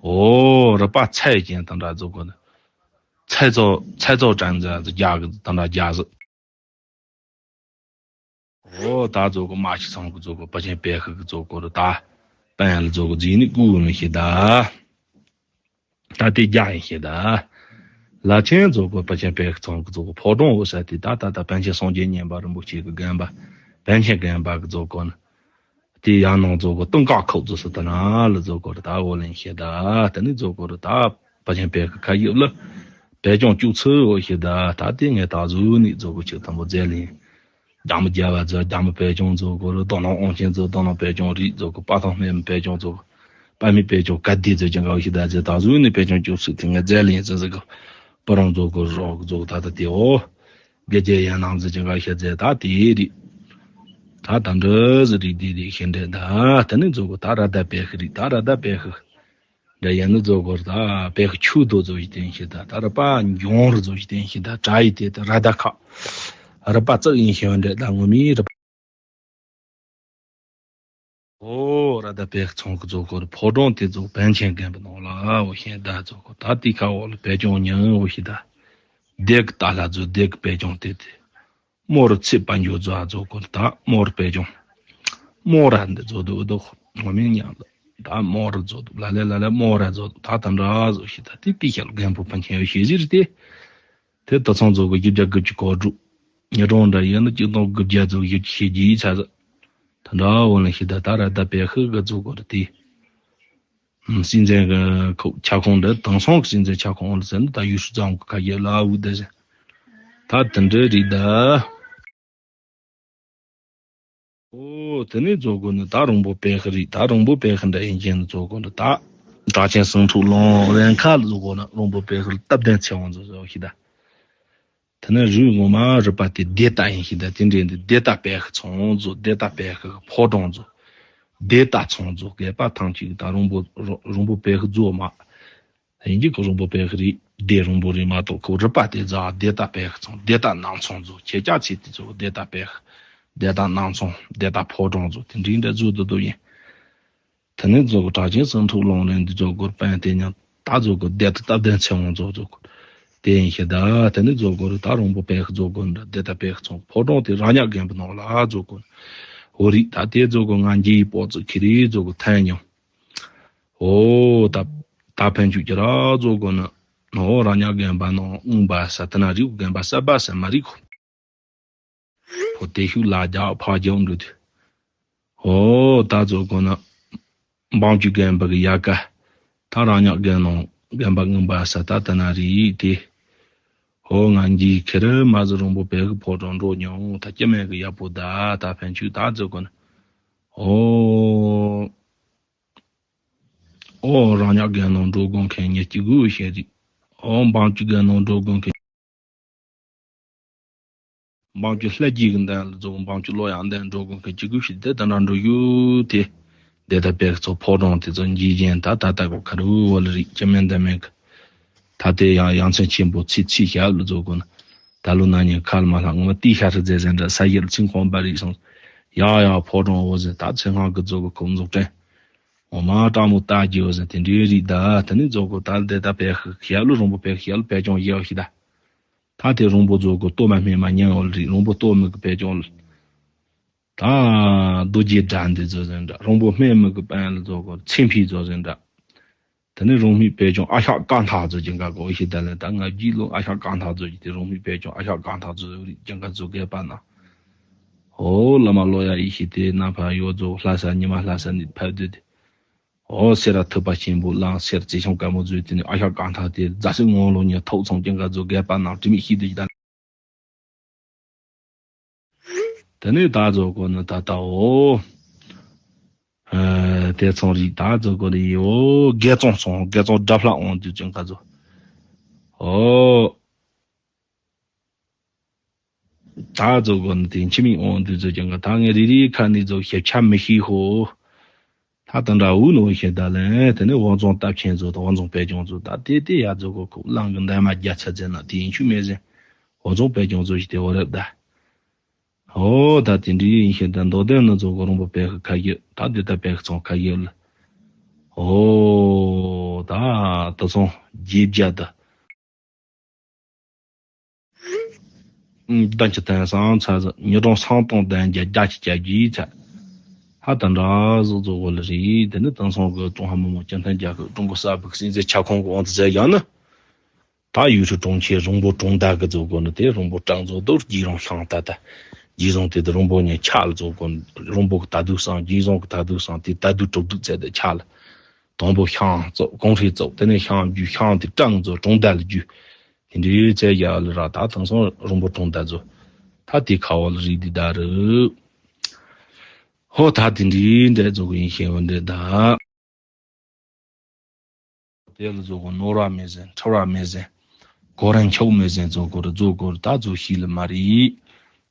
ཨོ་རི་པ་ཚེ་ཅན་ད་འདྲ་ཚོ་གོ་ནི། ཚེ་ཚོ་ཚེ་ཚོ་ཅན་ཟིག་རྒྱ་གི་ད་འདྲ་རྒྱ་ཟིག་ཨོ་ད་ཚོ་གོ་མ་ཤི་སང་གི་ཚོ་གོ་པ་ཆེན་པེ་ཤི་གི་ཚོ་གོ་རི་ད། པན་ལ་ཛོ་གོ་ཛི་ནི་ཀུ་ནི་ཤི་ད། ད་དེ་རྒྱ་ཡིན་ཤི་ད། ལ་ཆེན་ཛོ་གོ་པ་ཆེན་པའི་ཚང་གི་ཛོ་གོ་ཕོ་བྲང་འོ་ས་དེ་ད་ད་ད་པན་ཆེན་སངས་རྒྱས་མཉན་པ་རིན་པོ་ཆེ་གི་དགོན་པ། པན་ཆེན་དགོན་པ་གི་ཛོ་གོ་ནི། དེ་ཡང་ནང་ཛོ་གོ་སྟོན་ཀ་ཁོག་ཛོ་སི་ད་ན་ལ་ཛོ་གོ་རི་ད་འོ་ལེན་ཤི་ད། དེ་ནི་ཛོ་གོ་རི་ད་པ་ཆེན་པའི་ཁ་ཡིབ་ལ། པད་ཅང་བཅུ་ཚུ་འོ་ཤི་ད། ད་དེ་ངས་ད་ཟུ་ནི་ཛོ་གོ་ཆིག་ཐམ་པོ་ཛེ་ལིན། རྒྱ་མོ་རྒྱལ་བ་ཛོ་རྒྱ་མོ་པད་ཅང་ཛོ་གོ་རི། དོ་ནང་ཨོང་ཆེན་ཛོ་དོ་ནང་པད་ཅང་རི་ཛོ་གོ། པ་ཐང་སྨད་མི་པད་ཅང་ཛོ་གོ། པ་མི་པད་ཅང་ཀ་དི་ཛོ་ཅང་ག་ཤི་ད་ཛེ། ད་ཟུ་ནི་པད་ཅང་བཅུ་ཚུ་དེ་ངས་ཛེ་ལིན་ཛོ་ཟེ་གོ། པ་རང་ཛོ་གོ་རོག་ཛོ་གོ་ད་ད་དེ་འོ། དགེ་རྒྱལ་ཡན་ནང་ཛོ་ཅང་ག་ཤི་ཛེ་ད་དེ་རི། ད་ད་འདྲ་ཟི་རི་དེ་རི་ཤི་འདྲེ་ད། དེ་ནི་ཛོ་གོ་ད་ར་ད་པད་ཁི་རི་ད་ར་ད་པད་ཁི། འདྲ་ཡན་ནི་ཛོ་གོ་རི་ད་པད་ཁི་ཆུ་དོ་ཛོ་ཡི་དེན་ཤི་ད། ད་ར་པ་འཇོང་རི་ཛོ་ཡི་དེན་ཤི་ད། གྲ་ཡི་དེ་ད་ར་ད་ཁ། ར་པ་ཙག་ཡིན་ཤི་འདྲེ་ད་ངོ་མི་ར་པ། འོ་ར་ད་པད་ཁི་ཚང་གི་ཛོ་གོ་རི་ཕོ་བྲང་དེ་ཛོ་པན་ཆེན་དགོན་པ་ནང་ལ་འོ་ཤི་ད་ཛོ་གོ། ད་དེ་ཁ་འོ་ལ་པད་ཅང་ཉང་འོ་ཤི་ད། དེ་གི་ད་ལ་ཛོ་དེ་གི་པད་ཅང་དེ་དེ། མོ་ར་ཚེ་དཔལ་འབྱོར་ཛོ་ཨ་ཛོ་གོ་ད་མོ་ར་པད་ཅང་། མོ་ར་འདི་ཛོ་དུ་དོ་ངོ་མིན་ཉང་ད་མོ་ར་ཛོ་དུ་ལ་ལེ་ལ་ལེ་མོ་ར་ཛོ་དུ་ད་ད་འདྲ་ཛོ་ཤི་ད། དེ་དེ་ཤལ་རྒན་པོ་པན་ཆེན་ཡོད་ཤེས་ཟིར་ཏེ། དེ་ད་ཚང་ཛོ་གོ་བཞི་བརྒྱ་དགུ་བཅུ་གོ་དྲུག་ཉི་གྲངས་འདྲ་ཡོད་ན་གཅིག་སྟོང་དགུ་བརྒྱ་ཛོ་བཞི་བཅུ་ཞེ་བརྒྱད་ཚ་ཟ། ད་འདྲ་འོ་ལ་ཤི་ད་ད་ར་ད་པད་ཁི་གི་ཛོ་གོ་རི་དེ། སྲིད་འཛིན་གྱི་ཁོ་ཁྱབ་ཁོངས་འདི་དེང་སང་གི་སྲིད་འཛིན་ཁྱབ་ཁོངས་ལ་ཟེར་ན་ད་ཡུལ་སྲིད་གཙང་གི་ཁ་ཡེ་ལ་འུ་དེ་ཟེར། ད་དེ་འདྲའི་རིགས་ད། ཨོ་དེ་ནས་ཛོ་གོ་ནི་ད་རོང་པོ་པད་ཁི་རིགས། ད་རོང་པོ་པད་ཁི་འདྲ་ཡིན་གྱི་ནི་ཛོ་གོ་ནི་ད། གྲགས་ཆེན་སེང་ཕྲུག་ལུང་བན་ཁ་ལ་ཛོ་གོ་ན་རོང་པོ་པད་ཁི་ལ་སྟབས་ལྡན་ཚེ་དབང་ཛོ་ཟེར་བ་ཤི་ད། དེ་ནས་རུས་ངོ་མ་རུས་པ་དེ་དེ་ལྟ་ཡིན་ཞིག་ད་དེ་འདྲའི་འདི་དེ་ལྟ་པད་ཁི་ཚང་ཛོ། དེ་ལྟ་པད་ཁི་ཕོ་བྲང་ཛོ། དེ་ལྟ་ཚང་ཛོ་དགེ་པ་ཐང་ཅིག་ད་རོང་པོ་རོང་པོ་པད་ཁི་ཛོ་མ། ཡིན་གྱི་ཁོ་རོང་པོ་པད་ཁི་རེད། དེ་རོང་པོ་རེད་མ་གཏོགས་ཁོ་རུས་པ་དེ་ཛ་དེ་ལྟ་པད་ཁི་ཚང་དེ་ལྟ་ནང་ཚང་ཛོ། ཁྱེད་ཅག་ཚེ་དེ་ཚོ་དེ་ལྟ་པད་ཁི་དེ་ལྟ་ནང་ཚང་དེ་ལྟ་ཕོ་བྲང་ཛོ་དེ་འདྲའི་འདྲ་ཛོ་དུ་དུ་ཡིན། དེ་ནས་ཛོ་གོ་གྲགས་ཆེན་སེང་ཕྲུག་ལུང་རིང་འདི་ཛོ་གོ་པན་དེ་ཉང་ད་ཛོ་གོ་དེ་ལྟ་སྟབས་ལྡན་ཚེ་དབང་ཛོ་ཛོ་གོ་དེ་ཡིན་ཤི་ད། དེ་ནས་ཛོ་གོ་རི་ད་རོང་པོ་པད་ཁི་ཛོ་གོ་འདྲ་དེ་ལྟ་པད་ཁི་ཚང་ཕོ་བྲང་དེ་ར་ཉག་རྒན་པོ་ནང་ལ་ཛོ་གོ་འོ་རི་ད་དེ་ཛོ་གོ་ང་འཇིའི་པོ་ཙི་ཁི་རི་ཛོ་གོ་ཐན་ཉང་། ཨོ་ད་ད་ཕན་ཆུ་ཀྱི་ར་ཛོ་གོ་ནི་ཨོ་ར་ཉག་རྒན་པ་ནང་ཨུང་པ་ས་དེ་ན་རི་རྒན་པ་ས་པ་ས་མ་རི་ཁོ། ཕོ་དེ་ཤུགས་ལ་རྒྱག་ཕ་རྒྱག་འགྲོ་དུས། ཨོ་ད་ཛོ་གོ་ན། འབངས་ཀྱི་རྒན་པ་གི་ཡ་ག་ད་རང་ཉག་རྒན་ནང་རྒན་པ་ངན་པ་ས་ད་ད་ན་རི་དེ། ཨོ་ང་འཇིའི་ཁེ་རི་མ་ཟི་རོང་པོ་པད་ཁི་ཕོ་བྲང་འགྲོ་མྱོང་ད་སྐྱེ་དམན་གི་ཡག་པོ་ད་ད་ཕན་ཆུ་ད་ཛོ་གོ་ན། ཨོ། ཨོ་རང་ཉག་རྒན་ནང་འགྲོ་དགོས་མཁན་ཉེ་གཅིག་དགོས་ཤེས་རིག་ཨོ་འབངས་ཀྱི་རྒན་ནང་འགྲོ་དགོས་མཁན། འབངས་ཀྱི་ལྷ་རྗེ་གི་མདུན་ལ་འཛུགས། འབངས་ཀྱི་ལོ་ཡག་མདུན་འགྲོ་དགོས་མཁན་གཅིག་དགོས་ཤེས་དེ་ད་ན་འགྲོ་ཡུལ་དེ། དེ་ད་པད་ཚོ་ཕོ་བྲང་དེ་ཚོ་འཇིག་རྒྱན་ད་ད་ད་གོ་ཁ་རུ་བ་ལ་རིག་ཅི་མིན་ད་མིན་གི། ད་དེ་ཡང་ཡ་མཚན་ཆེན་པོ་ཚིག་ཚིག་ཞབས་ལ་འཛུགས་དགོས་ན། ད་ལོ་ན་ཉིན་ཁ་ལ་མ་ལྷག་ངོ་མ་ཏི་ཤ་ཧྲི་ཛེ་ཟེ་འདྲ་ས་ཡིར་ཚིང་ཁོང་པ་རིག་སོང་། ཡ་ཡ་ཕོ་བྲང་འོ་ཟེ་ད་ཚེ་སྔགས་གི་འཛུགས་གི་ཁོང་འཛུགས་དྲན། འོ་མ་སྤྲང་མོ་ལྟ་རྒྱུ་ཟེར་དེ་འདྲའི་རིགས་ད་དེ་ནི་རྫོགས་གོ་ད་ལྟའི་ད་པད་ཤག་ཡ་ལུ་རོང་པོ་པད་ཤག་ཡ་ལུ་པད་ཅོང་ཡེ་བ་ཞིག་ད། ད་དེ་རོང་པོ་རྫོགས་གོ་ལྟོ་མ་སྨིན་མ་ཉན་འོ་ལ་རིགས་རོང་པོ་ལྟོ་མི་གི་པད་ཅོང་ལ། ད་རྡོ་རྗེ་དགྲ་འདི་ཚོ་ཟེར་འདྲ་རོང་པོ་སྨན་མི་གི་པན་ལ་རྫོགས་གོ་ཚེ་འཕེལ་ཚོ་ཟེར་འདྲ། དེ་ནས་རོང་སྨད་པད་ཅོང་ཨ་ཤག་ཀ་ཐག་ཚོ་ཅིང་ག་གོ་ཞིག་ད་ལན་ད་ང་རྒྱུས་ལོ་ཨ་ཤག་ཀ་ཐག་ཚོ་ཅིག་དེ་རོང་སྨད་པད་ཅོང་ཨ་ཤག་ཀ་ཐག་ཚོ་རིགས་ཅིང་ག་ཚོ་གས་པ་ན། ཨོ་བླ་མ་ལོ་ཡ་ཡིད་ཤེས་དེ་ན་ཕ་ཡོ་རྫོགས་ལྷ་ས་ཉི་མ་ལྷ་ས་ནི་ཕབ་སྡོད་དེ། ཨོ་སེ་ར་ཐུབ་པ་ཆེན་པོ་གླང་སེར་རྩེ་ཆུང་དཀར་མོ་བཟོས་དེ་ནི་ཨ་ཤག་ཀ་ཐག་དེ་རྫ་སེ་ངོ་ལོ་ཉི་ཐོག་ཚང་ཅིང་ག་ཚོ་གས་པ་ན་དྲི་མེད་ཤིག་དེ་ཞིག་ད། དེ་ནས་ད་རྫོགས་གོ་ནི་ད་ལྟ་འོ། ཨ་དེ་ཚོང་རིགས་ད་རྫོགས་གོ་ནི་ཡིན་འོ། དགེ་ཚོང་སོང་དགེ་ཚོང་དགྲ་ལྷ་འོང་དུས་ཅིང་ག་ཚོ། ཨོ། ད་རྫོགས་གོ་ནི་དེ་འཆི་མེད་འོང་དུས་ཚོད་ཅིང་ག་ད་ངས་རེ་རེ་ཁ་ནས་རྫོགས་ཞིབ་ཆ་མི་ཤེས་ཧོ། ད་དེ་འདྲ་འུ་ནོ་ཞེས་ད་ལན་དེ་ནས་དབང་རྫོང་སྟབས་ཆེན་ཚོ་དང་དབང་རྫོང་པད་ཅོང་ཚོ་ད་དེ་དེ་ཡ་རྫོགས་གོ་ཁོ་གླང་གི་འདན་མ་རྒྱ་ཚ་ཚེ་ན་དེ་ཡིན་ཆུ་མེད་ཟེར། དབང་རྫོང་པད་ཅོང་ཚོ་ཞིག་དེ་འོ་རབ་ད། ཨོ་ད་དེ་འདྲ་ཡིན་ཞེས་ད་མདོ་དོན་ནི་རྫོགས་གོ་རོང་པོ་པད་ཤག་ཁ་ཡོད་ད་དེ་ད་པད་ཤག་ཚང་ཁ་ཡོད་ལ། ཨོ་ད་དེ་ཚང་རྗེས་བརྒྱ་ད། བདུན་ཅུ་དོན་གསུམ་ཚ་ཟ་ཉི་གྲངས་སུམ་སྟོང་བདུན་བརྒྱ་བརྒྱད་ཅུ་གྱ་བརྒྱད་ཚ། ཧ་ད་འདྲ་བཟོ་བཟོ་གོ་ལ་རེད། དེ་ནི་དེང་སང་གི་ཀྲུང་ཧྭ་མི་དམངས་སྤྱི་མཐུན་རྒྱལ་ཁབ་ཀྲུང་གོ་གསར་སྤེལ་སྲིད་འཛིན་ཁྱབ་ཁོངས་ཀྱི་དབང་དུ་མཛད་ཡང་ནི། ད་ཡུལ་ཧྲི་གྲོང་ཁྱེར་རོང་པོ་གྲོང་རྡལ་གི་བཟོ་གོ་ནི་དེ། རོང་པོ་གྲོང་ཚོ་དུ་རྗེས་རོང་ཤང་ད་ད། རྗེས་རོང་དེ་དུ་རོང་པོ་ཉེ་ཆ་ལ་བཟོ་གོ་ནི། རོང་པོ་གི་ད་དུ་སང་རྗེས་རོང་གི་ད་དུ་སང་དེ་ད་དུ་གྲོག་དུ་བཙལ་དུ་ཆ་ལ། དང་པོ་ཤང་གཙོ་གོང་ཧྲེ་གཙོ་དེ་ནས་ཤང་རྒྱུ་ཤང་དེ་གྲང་བཟོ་གྲོང་རྡལ་རྒྱུ། དེ་འདྲའི་བཙལ་ཡ་ལ་ར། ད་དེང་སང་རོང་པོ་གྲོང་རྡལ་བཟོ། ད་དེ་ཁ་བ་ལ་རིག་དེ་ད་རུ། ཧོ་ད་དེ་འདྲའི་འདྲ་བཟོ་གི་ཡིན་ཤེས་བ་འདྲ་ད། དེ་ལ་བཟོ་གོ་ནོར་བ་མེད་ཟེར། འཁྲུལ་བ་མེད་ཟེར། གོ་ར་འཁྱོག་མེད་ཟེར་བཟོ་གོ་ར་བཟོ་གོ་ར། ད་བཟོ་ཤེས་ལ་མ་རེད།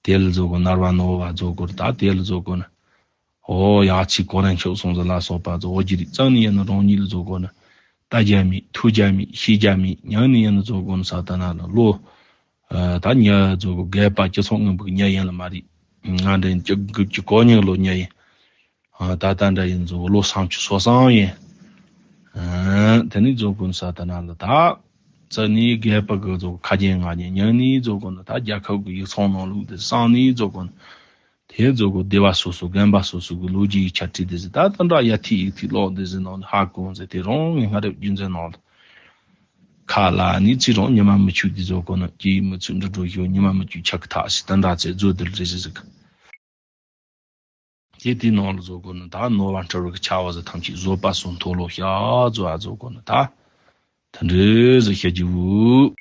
དེ་ལ་བཟོ་གོ་ནར་བ་ནོར་བ་བཟོ་གོ་ར། ད་དེ་ལ་བཟོ་གོ་ན། ཨོ་ཡ་ཆི་གོ་ར་འཁྱོག་སོང་ཟེར་ལ་སོགས་པ་བཟོ་འོ་ཅི་རིག་རྩང་ནི་ཡིན་ན་རང་ཉིད་ལ་བཟོ་གོ་ན། ད་རྒྱ་མི་ཐུ་རྒྱ་མི་ཤི་རྒྱ་མི་ཉང་ནི་ཡིན་ན་བཟོ་གོ་ན་ས་ད་ན་ལ་ལོ། ད་ཉ་བཟོ་གོ་རྒད་པ་སྤྱི་ཚོགས་ངན་པའི་ཉ་ཡིན་ལ་མ་རེད། ང་འདྲ་ཡིན་ཅི་གི་ཅི་གོ་ཉིང་ལོ་ཉ་ཡིན། ད་ལྟ་འདྲ་ཡིན་ཚོ་ལོ་སུམ་ཅུ་སོ་སོ་ཡིན། དེ་ནི་རྫོགས་དགོན་ས་ད་ན་ལ་ད། རྩ་ནི་རྒད་པ་གི་རྫོགས་ཁ་རྒྱན་ང་རྒྱན་ཉང་ནི་རྫོགས་དགོན་ད་རྒྱལ་ཁབ་ཀྱི་ཡིག་ཚང་ནང་ལུགས་དེ་སང་ནི་རྫོགས་དགོན། དེ་རྫོགས་དགོན་སྡེ་བ་སོ་སོ་རྒན་པ་སོ་སོ་གི་ལོ་རྒྱུས་ཡིག་ཆ་བྲིས་དེ་ཟི་ད་ད་འདྲ་ཡ་ཐི་ཡིག་ཐི་ཀློག་དེ་ཟི་ནང་ཧ་གོ་ཟི་དེ་རང་ངི་སྔ་རབས་རྒྱུན་འཛིན་ནང་ལ། ཁ་ལ་ནི་ཚི་རང་ཉི་མ་མི་ཆུ་དེ་རྫོགས་དགོན་ཀྱི་མི་ཚུ་འདྲ་འགྲོ་ཞོ་ཉི་མ་མི་ཆུ་ཆག་ཐག་སི་ད་འདྲ་ཚེ་རྫོགས་དེ་རེ་ཟི་ཟི་གི། དེ་དེའི་ནང་ལ་བཟོ་དགོས་ནི་ད་ནོར་བ་འཁྲུལ་བའི་ཆ་བ་ཟི་ཐམས་ཅད་བཟོད་པ་སོགས་མཐོལ་ལོ་བཤགས་བཟོ་བ་བཟོ་དགོས་ནི་ད། དེ་འདྲའི་ཟི་བཤད་རྒྱུ་བོ།